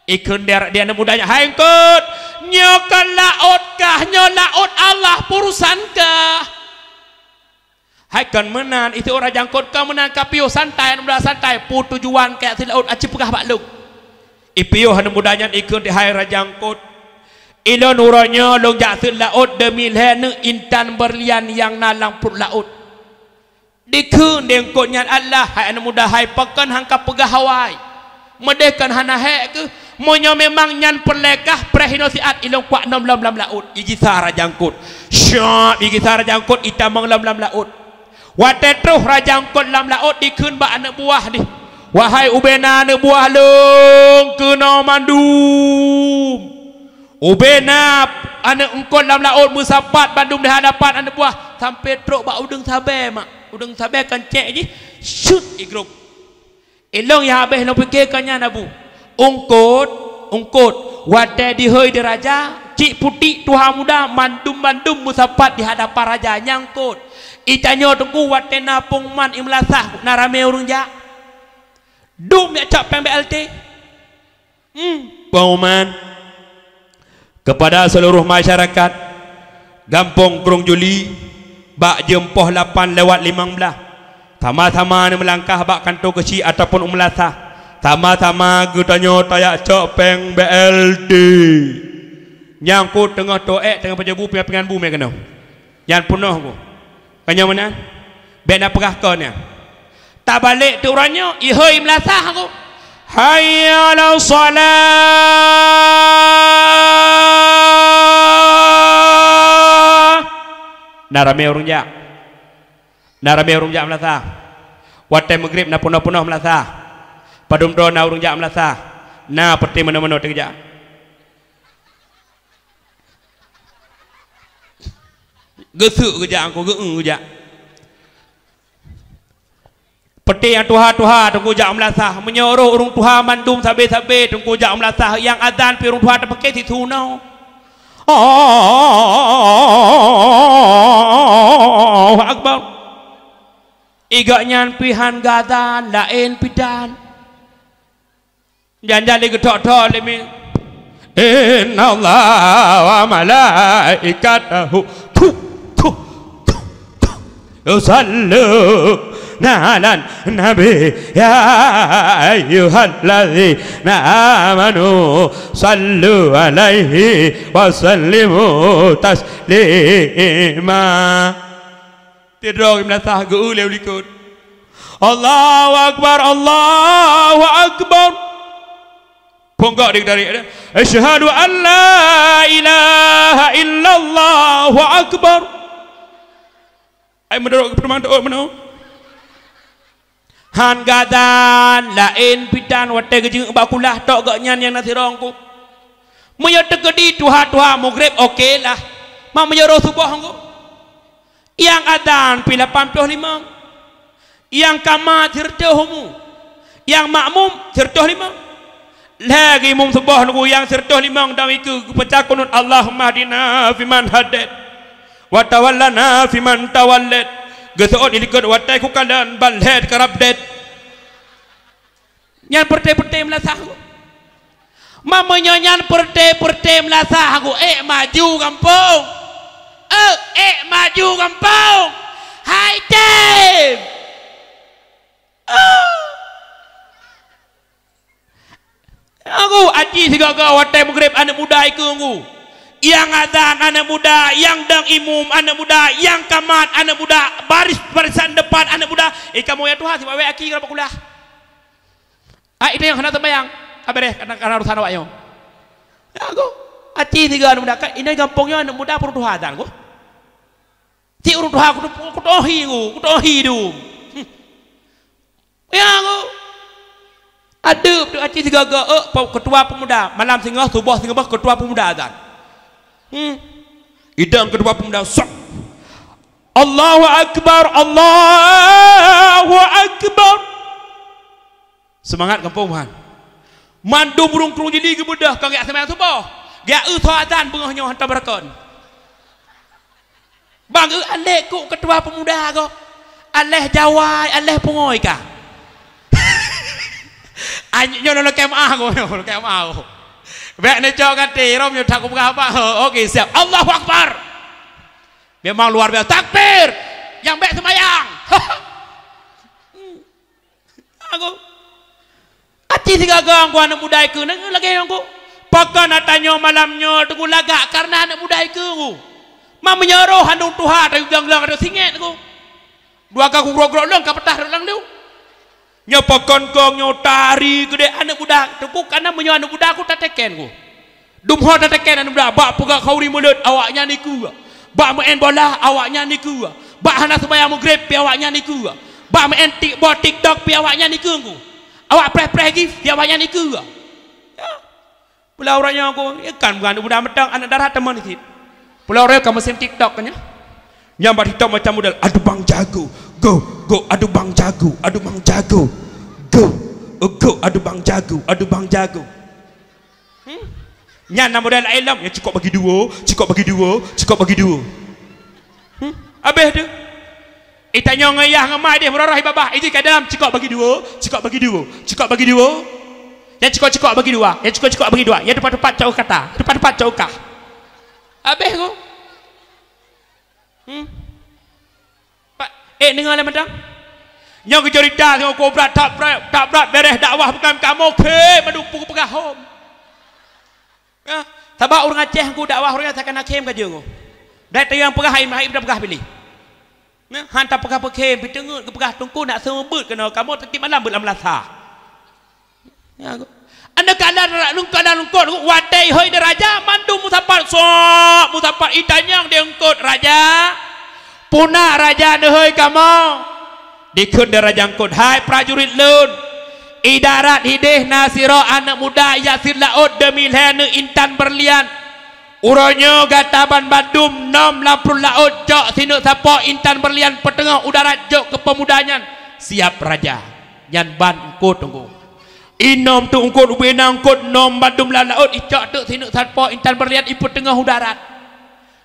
Ikheun di, di aneuëk muda nyan, "Hai Eungkôt, nyoe kon laôt kah, nyoe laôt Allah, peue urusan kah." "Hai kon meunan, itu Raja Eungkôt, kon meunan, ka piôh santai, aneuëk muda santai, peue tujuan kah jak seuet laôt, aci peugah bak lôn." Ipiôh aneuëk muda nyan, ikheun di, "Hai Raja Eungkôt, ilôn uroe nyoe lôn jak seuet laôt demi lhée neuk intan beurlian nyang na lam pruet laôt." Dikheun di Eungkôt nyan, "Allah, hai aneuëk muda hai, pakon han ka peugah awai? Meudeh kon hana hék kheueh? Meunyoe memang nyan peureulée kah, preh inoe siat ilôn kuak nom lom lam laôt." Igisa Raja Eungkôt. Syab, igisa Raja Eungkôt, itamong lom lam laôt. Watée troh Raja Eungkôt lam laôt, dikheun bak aneuëk buah jih, "Wahai ubena aneuëk buah lôn keunoe mandum." Ubena aneuëk Eungkôt lam laôt meusapat bandum di hadapan aneuëk buah, sampoe trok bak udeueng sabée mak. Udeueng sabée kon cék jih, syut igrôp. "Ilôn nyang habéh lôn pike kon nyan, Abu. Eungkôt, Eungkôt, watée dihôi di raja, Cik putik tuha muda mandum-mandum meusapat di hadapan raja nyang kot. Itanyoe teungku watée na pong man imeulasah na ramé ureuëng jak. Dum jak cok péng B L T. Hmm, pengumuman kepada seluruh masyarakat Gampông Krung Juli bak jeuem poh lapan lewat limong blah. Sama-sama neumeulangkah bak kantô keuchik ataupun u meulasah. Sama-sama geutanyoe tajak cok péng B L T. Nyang ku teungoh toék teungoh pajobu pingan-pingan bu mé keunoe. Nyan peunoh ku. Ka nyoe meunan? Bék na peugah kon nyan. Tabalek teuk uroe nyoe, ihôi meulasah ku. Hayya 'alas shalah. Na ramé ureuëng jak. Na ramé ureuëng jak meulasah. Watée meugrib na peunoh-peunoh meulasah. Padum droe na ureuëng jak meulasah. Na peuté meunoe-meunoe teuk jak. Geuseuk geujak angku, geu-eu geujak. Peuté nyang tuha-tuha teungku jak meulasah. Meunyoe roh ureuëng tuha mandum sabe-sabe teungku jak meulasah, nyang azan pih ureuëng tuha tapeuké sisu noe. Allahu Akbar. Igak nyan pih han geuazan, laén pih tan. Jan-jan lé geuthok-thok lé mi. Innallaha wa malaikatahu, tu, tu, tu, tu, tu, yusalluna 'alan nabi, ya ayyuhalladzina amanu sallu 'alaihi wa sallimu taslima. Sidroe meulasah geu-eu lé u likot. Allahu Akbar, Allahu Akbar. Phon gok ditarik. Asyhadu an la ilaha illallah, Allahu Akbar. Ai meudorok keu peurumahan teuôt meunoe. Han geuazan, laén pih tan watée geujeuet bak kulah tok gobnyan nyang na sidroe ku. Meunyoe teukeudi tuha-tuha meugreb oke lah. Mak meunyoe roh suboh ku. Nyang azan pih lapan ploh limong. Nyang ka mat sireutôh umu. Nyang makmum sireutôh limong. Lhée geuimum suboh nunggu nyang sireutôh limong dan ikeue geupeuca kunut, "Allahumma hdina fiman hadait, wa tawallana fiman tawallait." Geuseuôt di likot watée kukalon ban lhée karab dét. Nyan peureute-peureute meulasah ku. Meunyoe nyan peureute-peureute meulasah ku, ék maju gampông. Eh, ék maju gampông. Hai tem. Ah. Aku aci sigaga watée meugreb aneuk muda ikeue ku. Nyang azan aneuk muda, nyang dong imum aneuk muda, nyang kamat aneuk muda, baris barisan depan aneuk muda. Eh, kamoe ya Tuhan, sibawa aki keu kulah. Ah, itu nyang hana sembayang. Ah, bereh, kana, kana urusan awak nyoe. Ya, go. Aci tiga aneuk muda, kan, ini gampông nyoe aneuk muda peurutuha dan, go. Cik urutuha, kutu-, kutohi, go. Kutohi, du. Hmm. Ya, go. Adeup tu aci tiga ga, eh, pe-, ketua pemuda. Malam singoh, suboh singoh, ketua pemuda dan. Hmm. Idang ketua pemuda, sok. Allahu Akbar, Allahu Akbar. Seumangat gampông, Tuhan. Mandum ureuëng Krung Jili geubeudôh ka geujak seumayang suboh. Geujak eu soe azan beungoh nyoe hantom beureukan. Bang eu alek kuk ketua pemuda ko. Aleh jawai, aleh pungoi ka. Anyoe nyoe lokek maah ko, nyoe lokek maah ko. Bék neucok gata, rom nyoe that kupeugah apa. Oke, siap. Allahu Akbar. Memang luar biasa. Takbir. Nyang bék seumayang. Aku. Aci sigaga ku aneuk muda ikeue, nang lagée nyang ku. Pakon ata nyoe malam nyoe teungku lagak kareuna aneuk muda ikeue ku. Ma meunyoe roh aneuk tuha tayue glang-glang aneuk singét ku. Dua ka ku grok-grok lôn ka peutah rot lam liu. Nyoe pakon kong nyoe tari keudeh aneuk muda teungku, kareuna meunyoe aneuk muda ku tateken ku. Dum ho tateken aneuk muda, bak peugah khauri mulod awaknyan ikeue. Bak meu'en bola awaknyan ikeue. Bak hana seumayang meugreb pi awaknyan ikeue. Bak meu'en tik boh TikTok pi awaknyan ikeue ku. Awak preh-preh gif pi awaknyan ikeue. Ya. Pulau uroe nyoe ku, ya kan bukan aneuk muda meutang, aneuk dara teuma cit. Pulau uroe ka musim TikTok kan ya. Nyang bak TikTok macam model, "Aduh bang jago, go, go, aduh bang jago, aduh bang jago, go, go, aduh bang jago, aduh bang jago." Hmm? Nyan na model laén lom, ya, cukôp bagi dua, cukôp bagi dua, cukôp bagi dua. Hmm? Habéh tu. Itanyong ngon yah ngon mak deh, meuroroh i babah, iji kadam, cukôp bagi dua, cukôp bagi dua, cukôp bagi dua. Ya, cukôp-cukôp bagi dua, ya, cukôp-cukôp bagi dua. Ya, tepat-tepat cok kata, tepat-tepat cok kah. Habéh ku. Hmm? Pak, eh, deungoe lé mantong. Nyoe geucerita singoh kobra that brat, that brat bereh dakwah bukan kamoe khem mandum peugah hom. Ya, sabab ureuëng Aceh ku dakwah ureuëng nyang sakana khem ka jeuet. Dai tayang peugah hai, hai peugah pilih. Nah, han tapeugah peukhem, pih teungeut geupeugah teungku nak seumeubeuet keunoe kamoe tiep malam beuet lam meulasa. Ya, anda keadaan, keadaan eungkôt, watée ihôi di raja, mandum musapat, sok musapat, itanyong di eungkôt raja, puna raja neuhôi kamoe. Dikheun di raja eungkôt, hai prajurit lôn, i darat hideh na sidroe aneuëk muda jak sit laôt demi lhée neuh intan beurlian. Uroe nyoe gata ban bandum nom lam pruet laôt cok sineuk sapo intan beurlian peuteungoh u darat jok keu peumuda nyan. Siap raja, nyan ban eungkôt teungku. Inom teuk eungkôt ubena eungkôt nom bandum lam laôt icok teuk sineuk sapo intan beurlian ipeuteungoh u darat.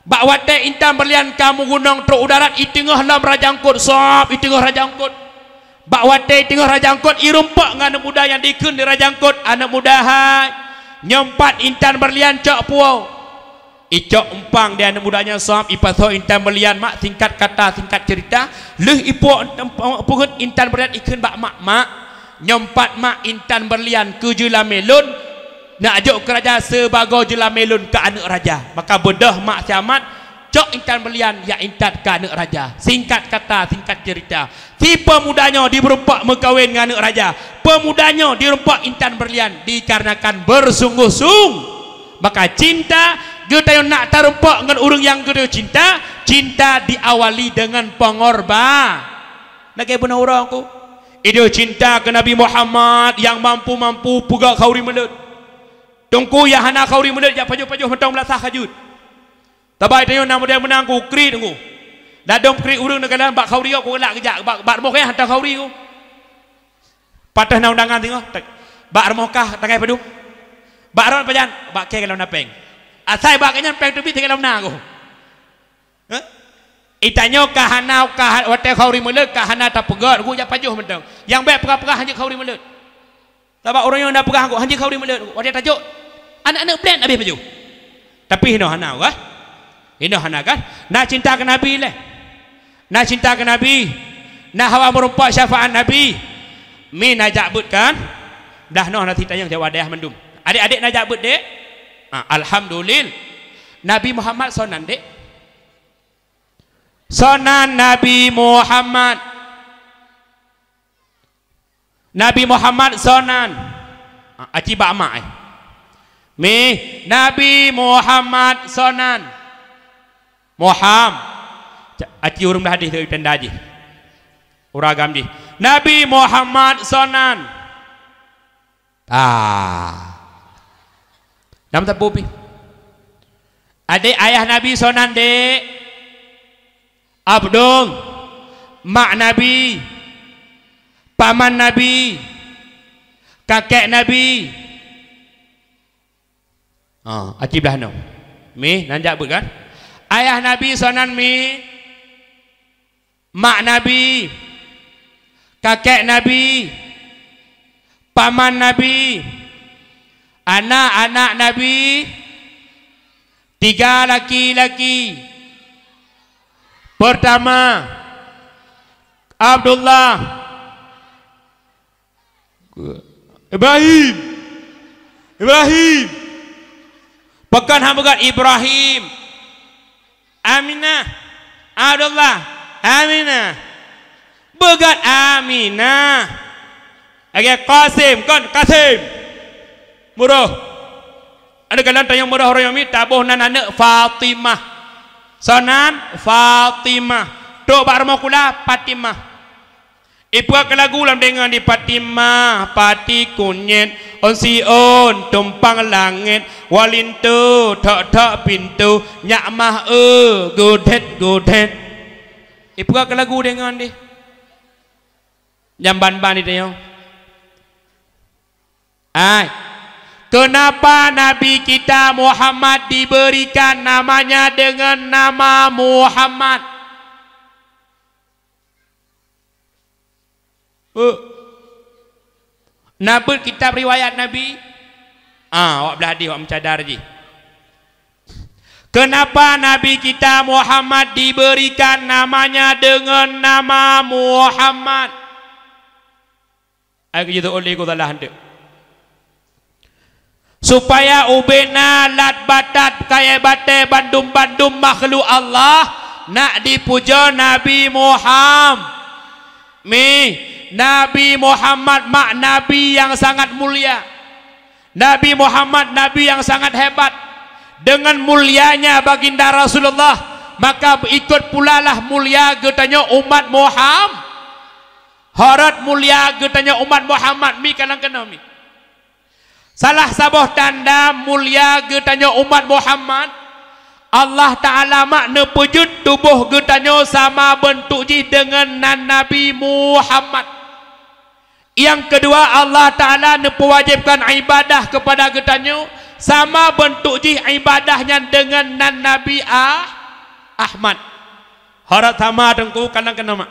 Bak watée intan beurlian ka meugunong trok u darat iteungoh lom raja eungkôt sab iteungoh raja eungkôt. Bak watée iteungoh raja eungkôt irumpok ngon aneuëk muda nyang dikheun di raja eungkôt, aneuëk muda hai, nyoe pat intan beurlian cok puwoe. Icok umpang di aneuëk muda nyan sab ipasoe intan beurlian mak singkat kata singkat cerita, lheueh ipuwoe peungeuet intan beurlian ikheun bak mak, mak, nyoe pat mak intan beurlian keu jeulamé lôn, nak jok keu raja sibagoe jeulamé lôn keu aneuëk raja. Maka beudôh mak siamat cok intan beurlian jak intat keu aneuëk raja. Singkat kata singkat cerita, si peumuda nyoe dibeureumpok meukawen ngon aneuëk raja. Peumuda nyoe dirumpok intan beurlian dikarenakan beusunggoh-sung. Maka cinta geutanyoe nak tarumpok ngon ureuëng nyang geutanyoe cinta, cinta diawali deungon peungorba. Lagée bunoe uroe ku, ideh cinta keu Nabi Muhammad nyang mampu-mampu peugah khauri meuleuet. Teungku nyang hana khauri meuleuet jak pajoh-pajoh mantong beulasah ka jeuet. Tabai tanyoe na model meunang ku kriet ku. Ladom kriet ureuëng neukalon bak khauri ku galak geujak bak, bak rumoh kah hantom khauri ku. Patéh na undangan singoh. Bak rumoh kah tanggai padum? Bak rot pajan? Bak kée galom na péng. Asai bak nyan péng teubiet tinggai lom na ku. Hah? Itanyoe ka hana ka watée khauri meuleuet ka hana tapeugét ku jak pajoh mantong. Nyang bék peugah-peugah hanjeuet khauri meuleuet. Sabab ureuëng nyang na peugah anggô hanjeuet khauri meuleuet watée tajok aneuëk-aneuëk blen habéh pajoh. Tapi hinoe hana, wah. Hinoe hana kan? Na cinta keu Nabi leh. Na cinta keu Nabi. Na hawa meurumpok syafaat Nabi. Mi na jak beuet kan? Blah noh na sitanyong jawab dayah mandum. Adék-adék na jak beuet, Dek? Ah, alhamdulillah. Nabi Muhammad sonan, Dek. Sonan Nabi Muhammad. Nabi Muhammad sonan. Ah, aci bak mak, eh. Mi, Nabi Muhammad sonan. Muham. Ca-, aci ureuëng dah hadih dari tenda jih. Uragam jih. Nabi Muhammad sonan. Ah. Dam teupeu pih. Adék ayah Nabi sonan, Dek. Abdul, mak Nabi, paman Nabi, kakek Nabi. Ah, aci blah nyoe. Mi, nan jak beuet kan? Ayah Nabi sonan mi, mak Nabi, kakek Nabi, paman Nabi, anak-anak Nabi, tiga laki-laki. Pertama, Abdullah. Ibrahim. Ibrahim. Pakon hana beugot Ibrahim. Aminah. Abdullah. Aminah. Beugot Aminah. Lagée Qasim, kon Qasim. Muroh. Ada kalon tanyong muroh roh yomi taboh nan aneuëk Fatimah. Sonan Fatimah. Tok bak rumoh kula Fatimah. Ipeugah lagu lam deungon di Fatimah, pati kunyét, ôn siôn tumpang langét, walinto thok-thok pintoe, nyak mah eu gudhet-gudhet. Ipeugah lagu deungon deh. Nyang ban-ban di tanyoe. Ai. Kenapa Nabi kita Muhammad diberikan namanya dengan nama Muhammad? Eh. Na beuet kitab riwayat Nabi? Ah, awak blah hadih, awak meucadar jih. Kenapa Nabi kita Muhammad diberikan namanya dengan nama Muhammad? Ai keu jiteu'ôt lé ku salah eunteuk. Supaya ubena lat batat kayée batée bandum-bandum makhluk Allah nak dipujoe Nabi Muham-, mi, Nabi Muhammad mak nabi nyang sangat mulia. Nabi Muhammad nabi nyang sangat hebat. Dengan mulianya baginda Rasulullah, maka ikot pulalah mulia geutanyoe umat Muham-, horot mulia geutanyoe umat Muhammad, mi ka lôn keunoe mi. Salah saboh tanda mulia geutanyoe umat Muhammad, Allah Ta'ala mak neupeujeuet tuboh geutanyoe sama beuntuk jih deungon nan Nabi Muhammad. Nyang keudua, Allah Ta'ala neupeuwajibkan ibadah keupada geutanyoe sama beuntuk jih ibadah nyan deungon nan Nabi Ah-, Ahmad. Horot sama teungku, ka lôn keunoe mak.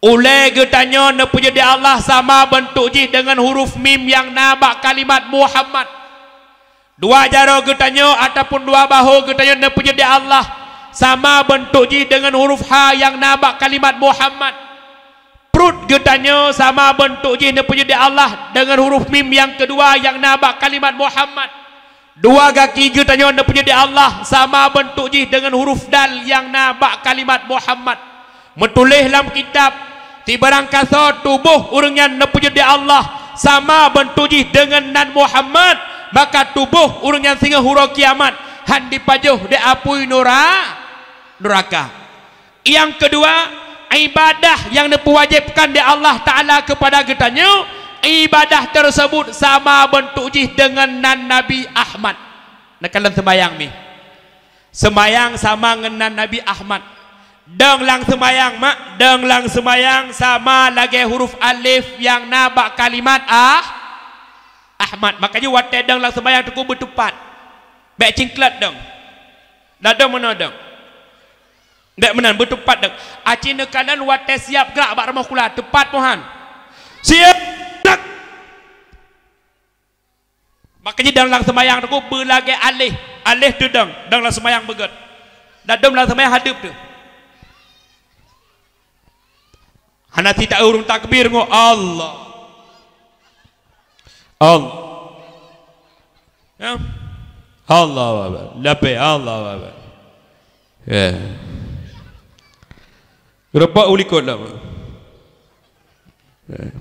Ulée geutanyoe neupeujeuet di Allah sama beuntuk jih deungon huruf mim nyang na bak kalimat Muhammad. Dua jaroe geutanyoe ataupun dua bahô geutanyoe neupeujeuet di Allah sama beuntuk jih deungon huruf ha nyang na bak kalimat Muhammad. Pruet geutanyoe sama beuntuk jih neupeujeuet di Allah deungon huruf mim nyang keudua nyang na bak kalimat Muhammad. Dua gaki geutanyoe neupeujeuet di Allah sama beuntuk jih deungon huruf dal nyang na bak kalimat Muhammad. Meutuléh lam kitab, "Sibarang kasoe tuboh ureuëng nyan neupeujeuet di Allah sama beuntuk jih deungon nan Muhammad, maka tuboh ureuëng nyan singoh uroe kiamat hán dipajoh di apui nura-, nuraka." Nyang keudua, ibadah nyang neupeuwajibkan di Allah Ta'ala keupada geutanyoe, ibadah teuseubut sama beuntuk jih deungon nan Nabi Ahmad. Neukalon seumayang mi. Seumayang sama ngon nan Nabi Ahmad. Dong lam seumayang mak, dong lam seumayang sama lagée huruf alif nyang na bak kalimat Ah-, Ahmad. Makajih watée dong lam seumayang teungku beuteupat. Bék cingklot dong. Dadong meunoe dong. Bék meunan, beuteupat dong. Aci neukalon watée siab grak bak rumoh kula, teupat mohan. Siab, gerak. Makajih dong lam seumayang teungku beulagée alih, alih teudong, dong lam seumayang beugét. Dadong lam seumayang hadeup teuh. Hana sita ureuëng takbir ngo Allah. Allah. Ya. Allahu Akbar. Lapeh Allahu Akbar. Ya. Geureupak u likot lah. Ya.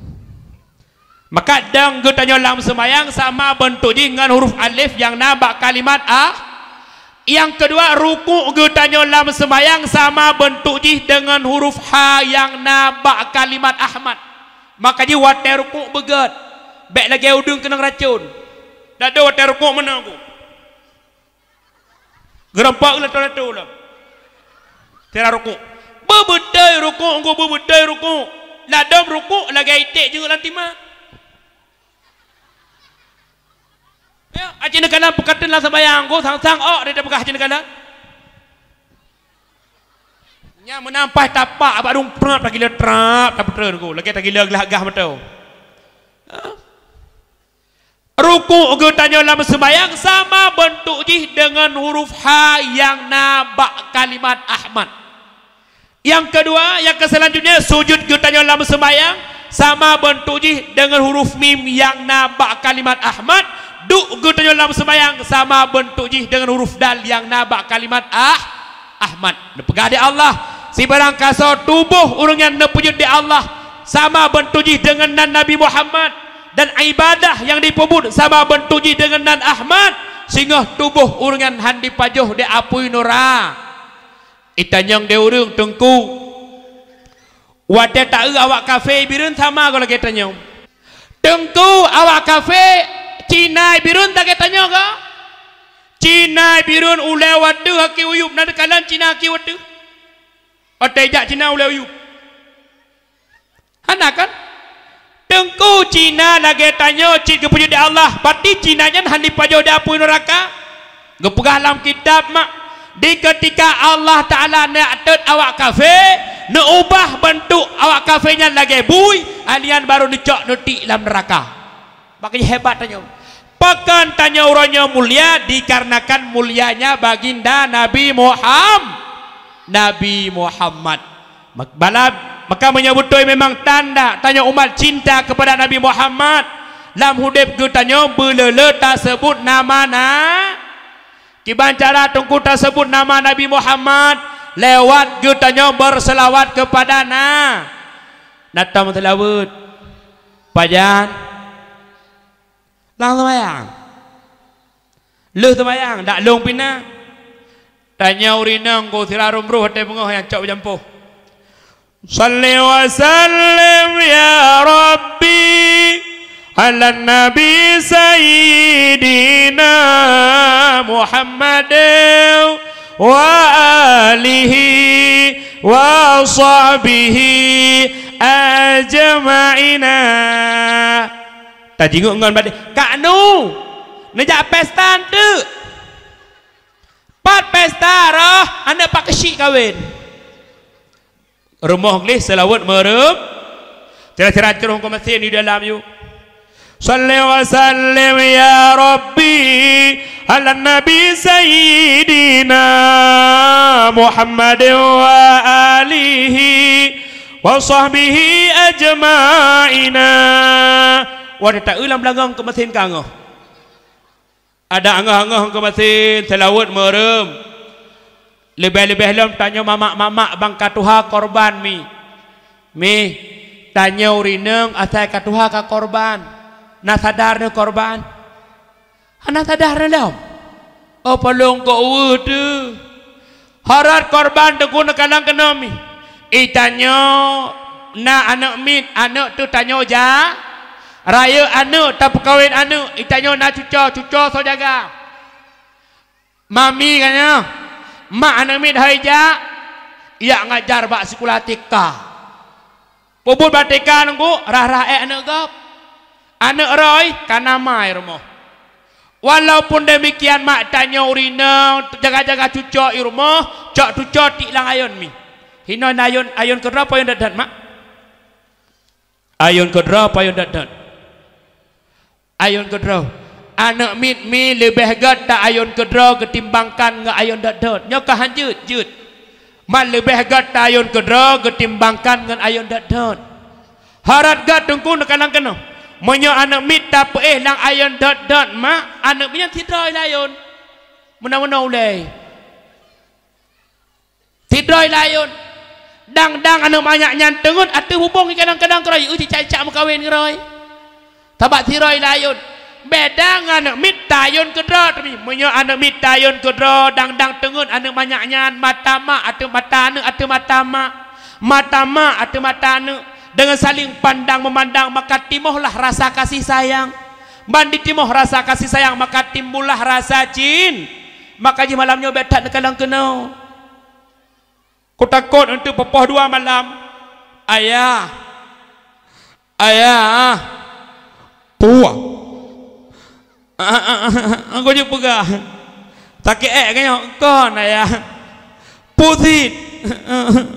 Maka dong geutanyoe lam seumayang sama beuntuk jih ngon huruf alif nyang na bak kalimat ah. Nyang keudua, rukuk geutanyoe lam seumayang sama beuntuk jih deungon huruf ha nyang na bak kalimat Ahmad. Makajih watée rukuk beugét, bék lagée udeueng keunong racon. Dadong watée rukuk meunoe ku. Geureupak u lato-lato lom. Sira rukuk. Beubeutôi rukuk ku, beubeutôi rukuk. Ladom rukuk lagée iték jeuet lam timak. Ya, aci neukalon peukateun lam seumayang ku, sang-sang ôk di tapeugah aci neukalon. Nya meunan paih tapak bak dum prap tagila trap, tapeutrön ku, lagée tagila glah gah meuto. Ha? Rukuk geutanyoe lam seumayang sama beuntuk jih deungon huruf ha nyang na bak kalimat Ahmad. Nyang keudua, nyang keu seulanjutnya, sujud geutanyoe lam seumayang sama beuntuk jih deungon huruf mim nyang na bak kalimat Ahmad. Duek geutanyoe lam seumayang sama beuntuk jih deungon huruf dal nyang na bak kalimat Ah-, Ahmad. Neupeugah di Allah, sibarang kasoe tuboh ureuëng nyan neupeujeuet di Allah sama beuntuk jih deungon nan Nabi Muhammad, dan ibadah nyang dipeubuet sama beuntuk jih deungon nan Ahmad, singoh tuboh ureuëng nyan hán dipajoh di apui nura. Itanyong di ureuëng teungku. Watée taeu awak kafé Bireuen sama goe lagée tanyoe. Teungku, awak kafé Cina Bireuen lagée tanyoe goe? Cina Bireuen ulée watée haki uyueb na teukalon Cina haki watée. Watée jak Cina ulée uyueb. Hana kan? Teungku, Cina lagée tanyoe cit geupeujeuet di Allah, berarti Cina nyan hana jipajoh di apui nuraka? Geupeugah lam kitab mak, di keutika Allah Taala neujak teuet awak kafé, neuubah beuntuk awak kafé nyan lagée bui, alian barô neucok neutik lam nuraka. Bak nyan hebat tanyoe. Pakon tanyoe uroe nyoe mulia? Dikarenakan mulianya baginda Nabi Muham-, Nabi Muhammad. Mak-, bala-, maka meunyoe beutôi memang tanda tanyoe umat cinta keupada Nabi Muhammad, lam udeb geutanyoe beuleu-leu taseubut nama na-, kiban cara Teungku taseubut nama Nabi Muhammad, lewat geutanyoe beuseulawat keupada na-, na tom seulaweuet. Pajan? Lam seumayang. Lheueh seumayang, dak lôn pih na. Tanyoe ureueng inong ku sira rumbroh até beungoh nyang cok beujampoh. Shalli wa sallim ya Rabbi ala Nabi Sayyidina Muhammad wa alihi wa sahbihi ajma'ina. Tajingok ngon badé. Kak Nu, neujak pesta eunteuk? Pat pesta roh, aneuk Pak Keuchik kawen. Rumoh gleh seulaweuet meureum. Sira-sira ceuroh keu meusén di dalam yu. Shalli wa sallim ya Rabbi ala Nabi Sayyidina Muhammad wa alihi wa sahbihi ajma'ina. Watée taeu lam beulangong keu meusén ka ngoh. Adak angoh-angoh keu meusén seulaweuet meureum. Leubeh-leubeh lom tanyoe mamak-mamak ban ka tuha korban mi. Mi, tanyoe ureueng inong asai ka tuha ka korban. Na sadar neuh korban? Hana sadar neuh lom. Oh, polong kok uweuh teuh. Horot korban Teungku neukalon keunoe mi. Itanyoe na aneuk miet, aneuk teuh tanyoe ja-, rayeuk aneuk, tapeukawen aneuk, itanyoe na cuco, cuco soe jaga. Mami ka nyoe, mak aneuk miet hai jak, jak ngajar bak sikula T K. Peubuet bak T K Teungku, rhah-rhah ék aneuk gob. Aneuk roh ka na ma i rumoh. Walaupun demikian, mak tanyoe ureueng inong jaga-jaga cuco i rumoh, cok cuco tiek lam ayon mi. Hinoe na ayon, ayon keudroe peue ayon dot-dot, mak? Ayon keudroe peue ayon dot-dot? Ayon keudroe. Aneuk miet mi leubeh gét ta ayon keudroe geutimbangkan ngon ayon dot-dot. Nyoe ka han jeuet, jeuet. Man leubeh gét ta ayon keudroe geutimbangkan ngon ayon dot-dot. Horot gét Teungku neukalon keunoe. Meunyoe aneuk miet tapeuéh lam ayon dot-dot, mak, aneuk miet nyan sidroe lam ayon. Meunoe-meunoe ulée. Sidroe lam ayon. Dang-dang aneuk manyak nyan teungeut ateueh bubông i kadang-kadang keudroe, eu cicak-cicak meukawen keudroe. Sabab sidroe lam ayon. Beda ngon aneuk miet ta ayon keudroe teuh mi. Meunyoe aneuk miet ta ayon keudroe, dang-dang teungeut aneuk manyak nyan, mata mak ateueh mata aneuk ateueh mata mak. Mata mak ateueh mata aneuk. Deungon saling pandang memandang, maka timohlah rasa kasih sayang. Ban ditimoh rasa kasih sayang, maka timbullah rasa cin-, maka jih malam nyoe bék that neukalon keunoe. Kutakot eunteuk peupoh dua malam. Ayah. Ayah. Puah. Aku jeuet peugah. Sakét ék ka nyoe? Kon, Ayah. Pusit.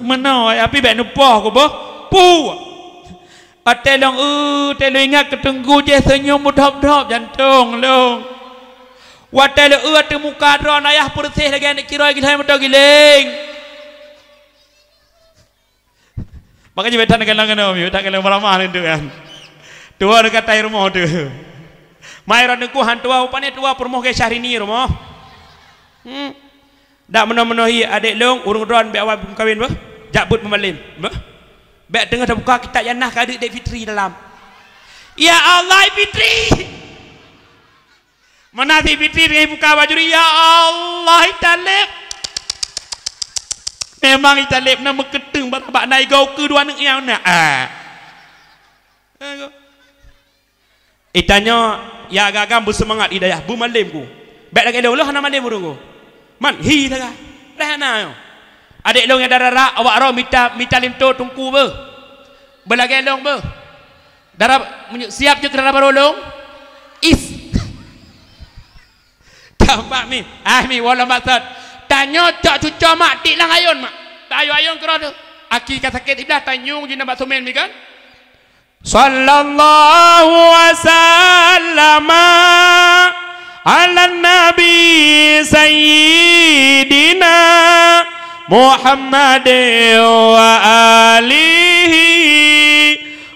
Meunoe, Ayah, pih bék neupoh ku boh. Puah. Watée lôn, eu, watée lôn ingat keu Teungku jéh seunyum meuthop-thop jantong lôn. Watée lôn, eu, ateueh muka droeneuh Ayah peureuseh lagée aneuk kiroe gilhée meudoe giléng. Maka jih bék that neukalon keunoe, bék that neukalon, beuramah lôn tu kan. Tuwoe deungon ata i rumoh tu. Mai droe Teungku han tuwoe, pane tuwoe peurumoh keu Syahrini rumoh. Hmm. Dak meunoe-meunoe hi adék lôn, ureuëng droe bék awai meukawen beuh. Jak beuet meumalém, beuh. Bék teungoh tabuka kitab Jannah ka deuek Dek Fitri dalam. Ya Allah, Fitri! Meunan si Fitri teungoh buka bajuri, ya Allah, italeb. Memang italeb na meukeuteung bak, bak na igau keu dua aneuk nyang na. Ah. Itanyoe ya agam-agam beuseumangat i dayah, beumalém ku. Bék lagée lôn, lôn hana malém ureuëng ku. Man hi saga. Leh hana nyoe. Adék lôn nyang dara-dara awak roh mita, mita linto Teungku beuh. Beulagée lôn beuh. Dara, meunyo-, siap jeuet keu dara barô lôn? Is. Tampak mi. Ah, mi, wallah maksud. Tanyoe cok cucoe mak, tiek lam ayôn mak. Ayôn-ayôn keudroe teuh. Aki ka sakét siblah, tanyong jih nibak seumén mi kan? Sallallahu wasallama ala nabi sayyidina Muhammadin wa alihi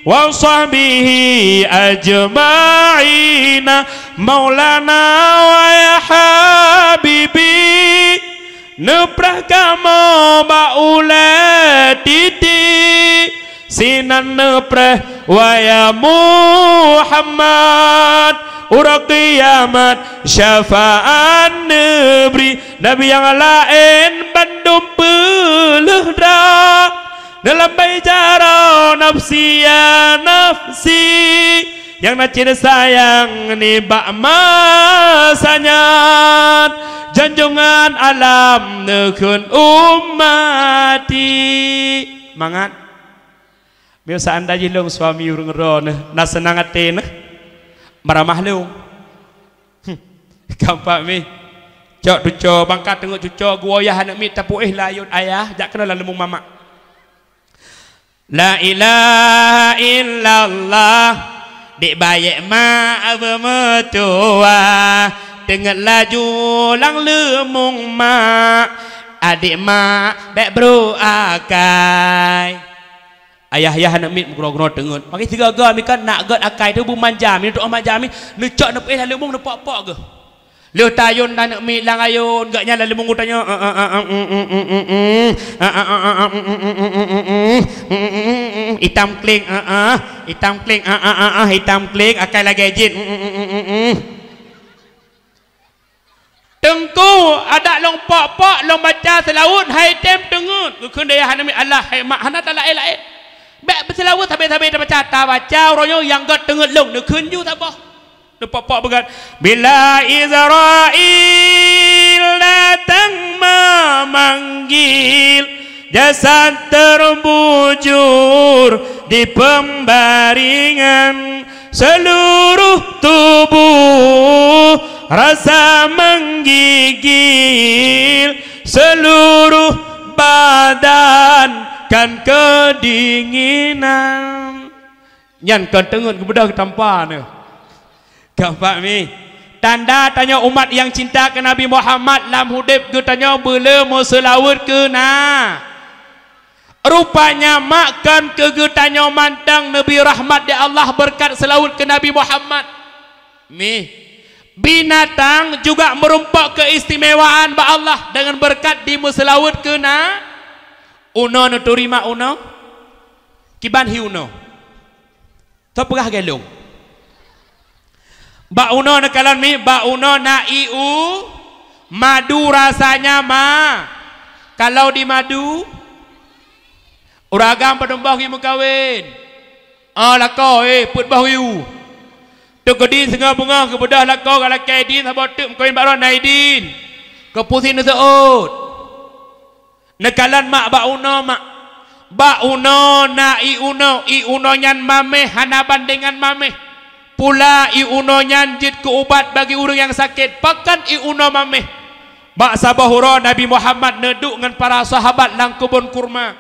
wa sahbihi ajma'ina. Maulana wa ya habibi, neupreh kamoe bak ulée titi, sinan neupreh wa ya Muhammad, uroe kiamat syafaat neubri. Nabi nyang laén bandum peuleueh droe, neulambée jaroe nafsi ya nafsi, nyang na cit sayang nibak masa nyan, junjungan alam neukheun umati. Mangat. Meunyoe seandai jih lôn suami ureuëng droe neuh, na seunang até neuh, meuramah lôn. Hmm. Gampang mi. Cok cucoe, bangka teungeut cucoe, geuwoe yah aneuk miet tapeuéh lam ayôn ayah, jak keunoe lam leumong mamak. La ilaha illallah, dik bayek mak beumeutuwah, teungeut laju lam leumong mak, adik mak bék brok akai. Ayah-ayah aneuk miet meukeurong-keurong teungeut. Makai sigoe-goe mi kan nak gét akai teuh beumanja mi, neutu'oh manja mi, neucok neupeuéh lam leumong neupok-pok geuh. Lheueh tayôn aneuk miet lam ayôn, gét nyan lam leumong geutanyoe, itam kling, itam kling, itam kling, akai lagée jin. Teungku, adak lôn pok-pok, lôn baca seulaweuet, hai tem teungeut. Geukheun dayah aneuk miet, "Alah, hai mak, hana talaén-laén. Bék beuseulaweuet sabe-sabe tabaca, tabaca uroe nyoe nyang gét teungeut lôn," neukheun ju saboh. Neupok-pok beugét. Bila Izrail datang memanggil, jasad terbujur di pembaringan, seluruh tubuh rasa menggigil, seluruh badan kan kedinginan. Nyan kon teungeut geubeudôh geutampa neuh. Keumpat mi, tanda tanyoe umat nyang cinta keu Nabi Muhammad lam udeb geutanyoe beuleu meuseulaweuet keu na. Rupanya mak kon keu geutanyoe mantong neubri rahmat di Allah beureukat seulaweuet keu Nabi Muhammad. Mi, binatang juga meurumpok keuistimewaan bak Allah deungon beureukat dimeuseulaweuet keu na. Unoe neuturi mak unoe, kiban hi unoe. Teupeugah lagée lôn. Bak unoe neukalon mi, bak unoe na ié u, madu rasanya ma. Kalau di madu, ureuëng agam padum boh geumeukawen. Ah, lakoe, eh, peuet boh ié u. Teukeudi singoh beungoh geubeudôh lakoe, galakée idin saboh teuk meukawen bak droe na idin. Keupusi neuseuôt. Neukalon mak bak unoe mak. Bak unoe na ié unoe, ié unoe nyan maméh hana bandengan maméh. Pula ié unoe nyan jeuet keu ubat bagi ureuëng nyang sakét. Pakon ié unoe maméh? Bak saboh uroe Nabi Muhammad neuduek ngon para sahabat lam keubon kurma.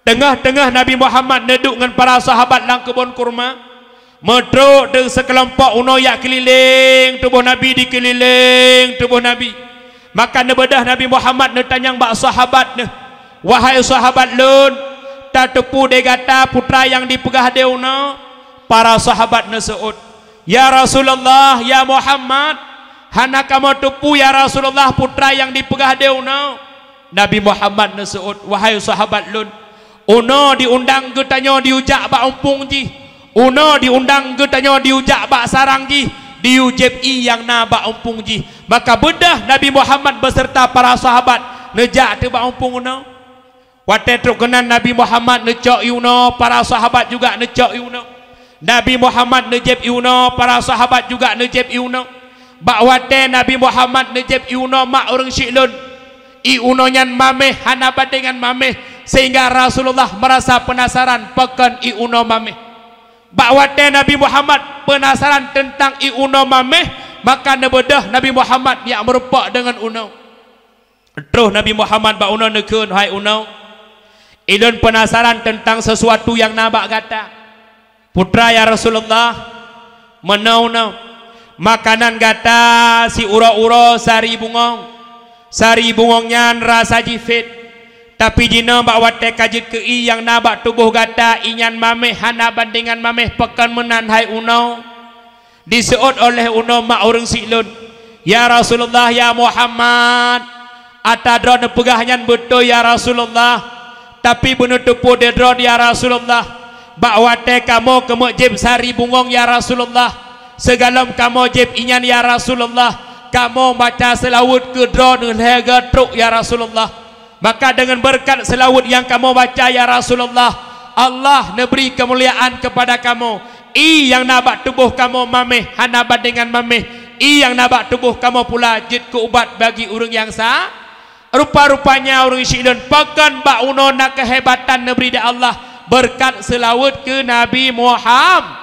Teungoh-teungoh Nabi Muhammad neuduek ngon para sahabat lam keubon kurma, meutrok teuh sikeulompok unoe jak keulileng tuboh Nabi, dikeulileng tuboh Nabi. Maka neubeudôh Nabi Muhammad neutanyong bak sahabat neuh, "Wahai sahabat lôn, tateupeue lé gata peue nyang dipeugah lé unoe?" Para sahabat neuseuôt, "Ya Rasulullah, ya Muhammad, hana kamoe teupeue ya Rasulullah peue nyang dipeugah lé unoe." Nabi Muhammad neuseuôt, "Wahai sahabat lôn, unoe diundang geutanyoe jiyue jak bak umpung jih, unoe diundang geutanyoe jiyue jak bak sarang jih, jiyue jieb ié nyang na bak umpung jih." Maka beudôh Nabi Muhammad beuseureuta para sahabat neujak teuh bak umpung unoe. Watée trok keunan Nabi Muhammad neucok ié unoe, para sahabat juga neucok ié unoe. Nabi Muhammad neujieb ié unoe, para sahabat juga neujieb ié unoe. Bak watée Nabi Muhammad neujieb ié unoe mak ureuëng syiek lôn, ié unoe nyan maméh hana bandengan maméh, sehingga Rasulullah meurasa peunasaran pakon ié unoe maméh. Bak watée Nabi Muhammad peunasaran teuntang ié unoe maméh, maka neubeudôh Nabi Muhammad jak meurumpok deungon unoe. Troh Nabi Muhammad bak unoe neukheun, "Hai unoe, ulôn peunasaran teuntang sisuatu nyang na bak gata." "Putra, ya Rasulullah." "Meunoe unoe, makanan gata siuroe-uroe sari bungöng. Sari bungöng nyan rasa jih phét. Tapi jinoe bak watée ka jeuet keu ié nyang na bak tuboh gata, ié nyan maméh hana bandengan maméh. Pakon meunan, hai unoe?" Diseuôt oleh unoe mak ureuëng si lôn, "Ya Rasulullah, ya Muhammad, ata droe neupeugah nyan beutôi, ya Rasulullah. Tapi beuneuteupeu lé droe, ya Rasulullah, bak watée kamoe keumeuk jieb sari bungöng, ya Rasulullah, sigohlom kamoe jieb ié nyan, ya Rasulullah, kamoe baca seulaweuet keu droeneuh lhée goe trok, ya Rasulullah. Maka deungon beureukat seulaweuet nyang kamoe baca, ya Rasulullah, Allah neubri keumuliaan keupada kamoe. Ié nyang na bak tuboh kamoe maméh hana bandengan maméh. Ié nyang na bak tuboh kamoe pula jeuet keu ubat bagi ureuëng nyang sa." Rupa-rupanya ureuëng si lôn, pakon bak unoe na keuhebatan neubri lé Allah beureukat seulaweuet keu Nabi Muhammad.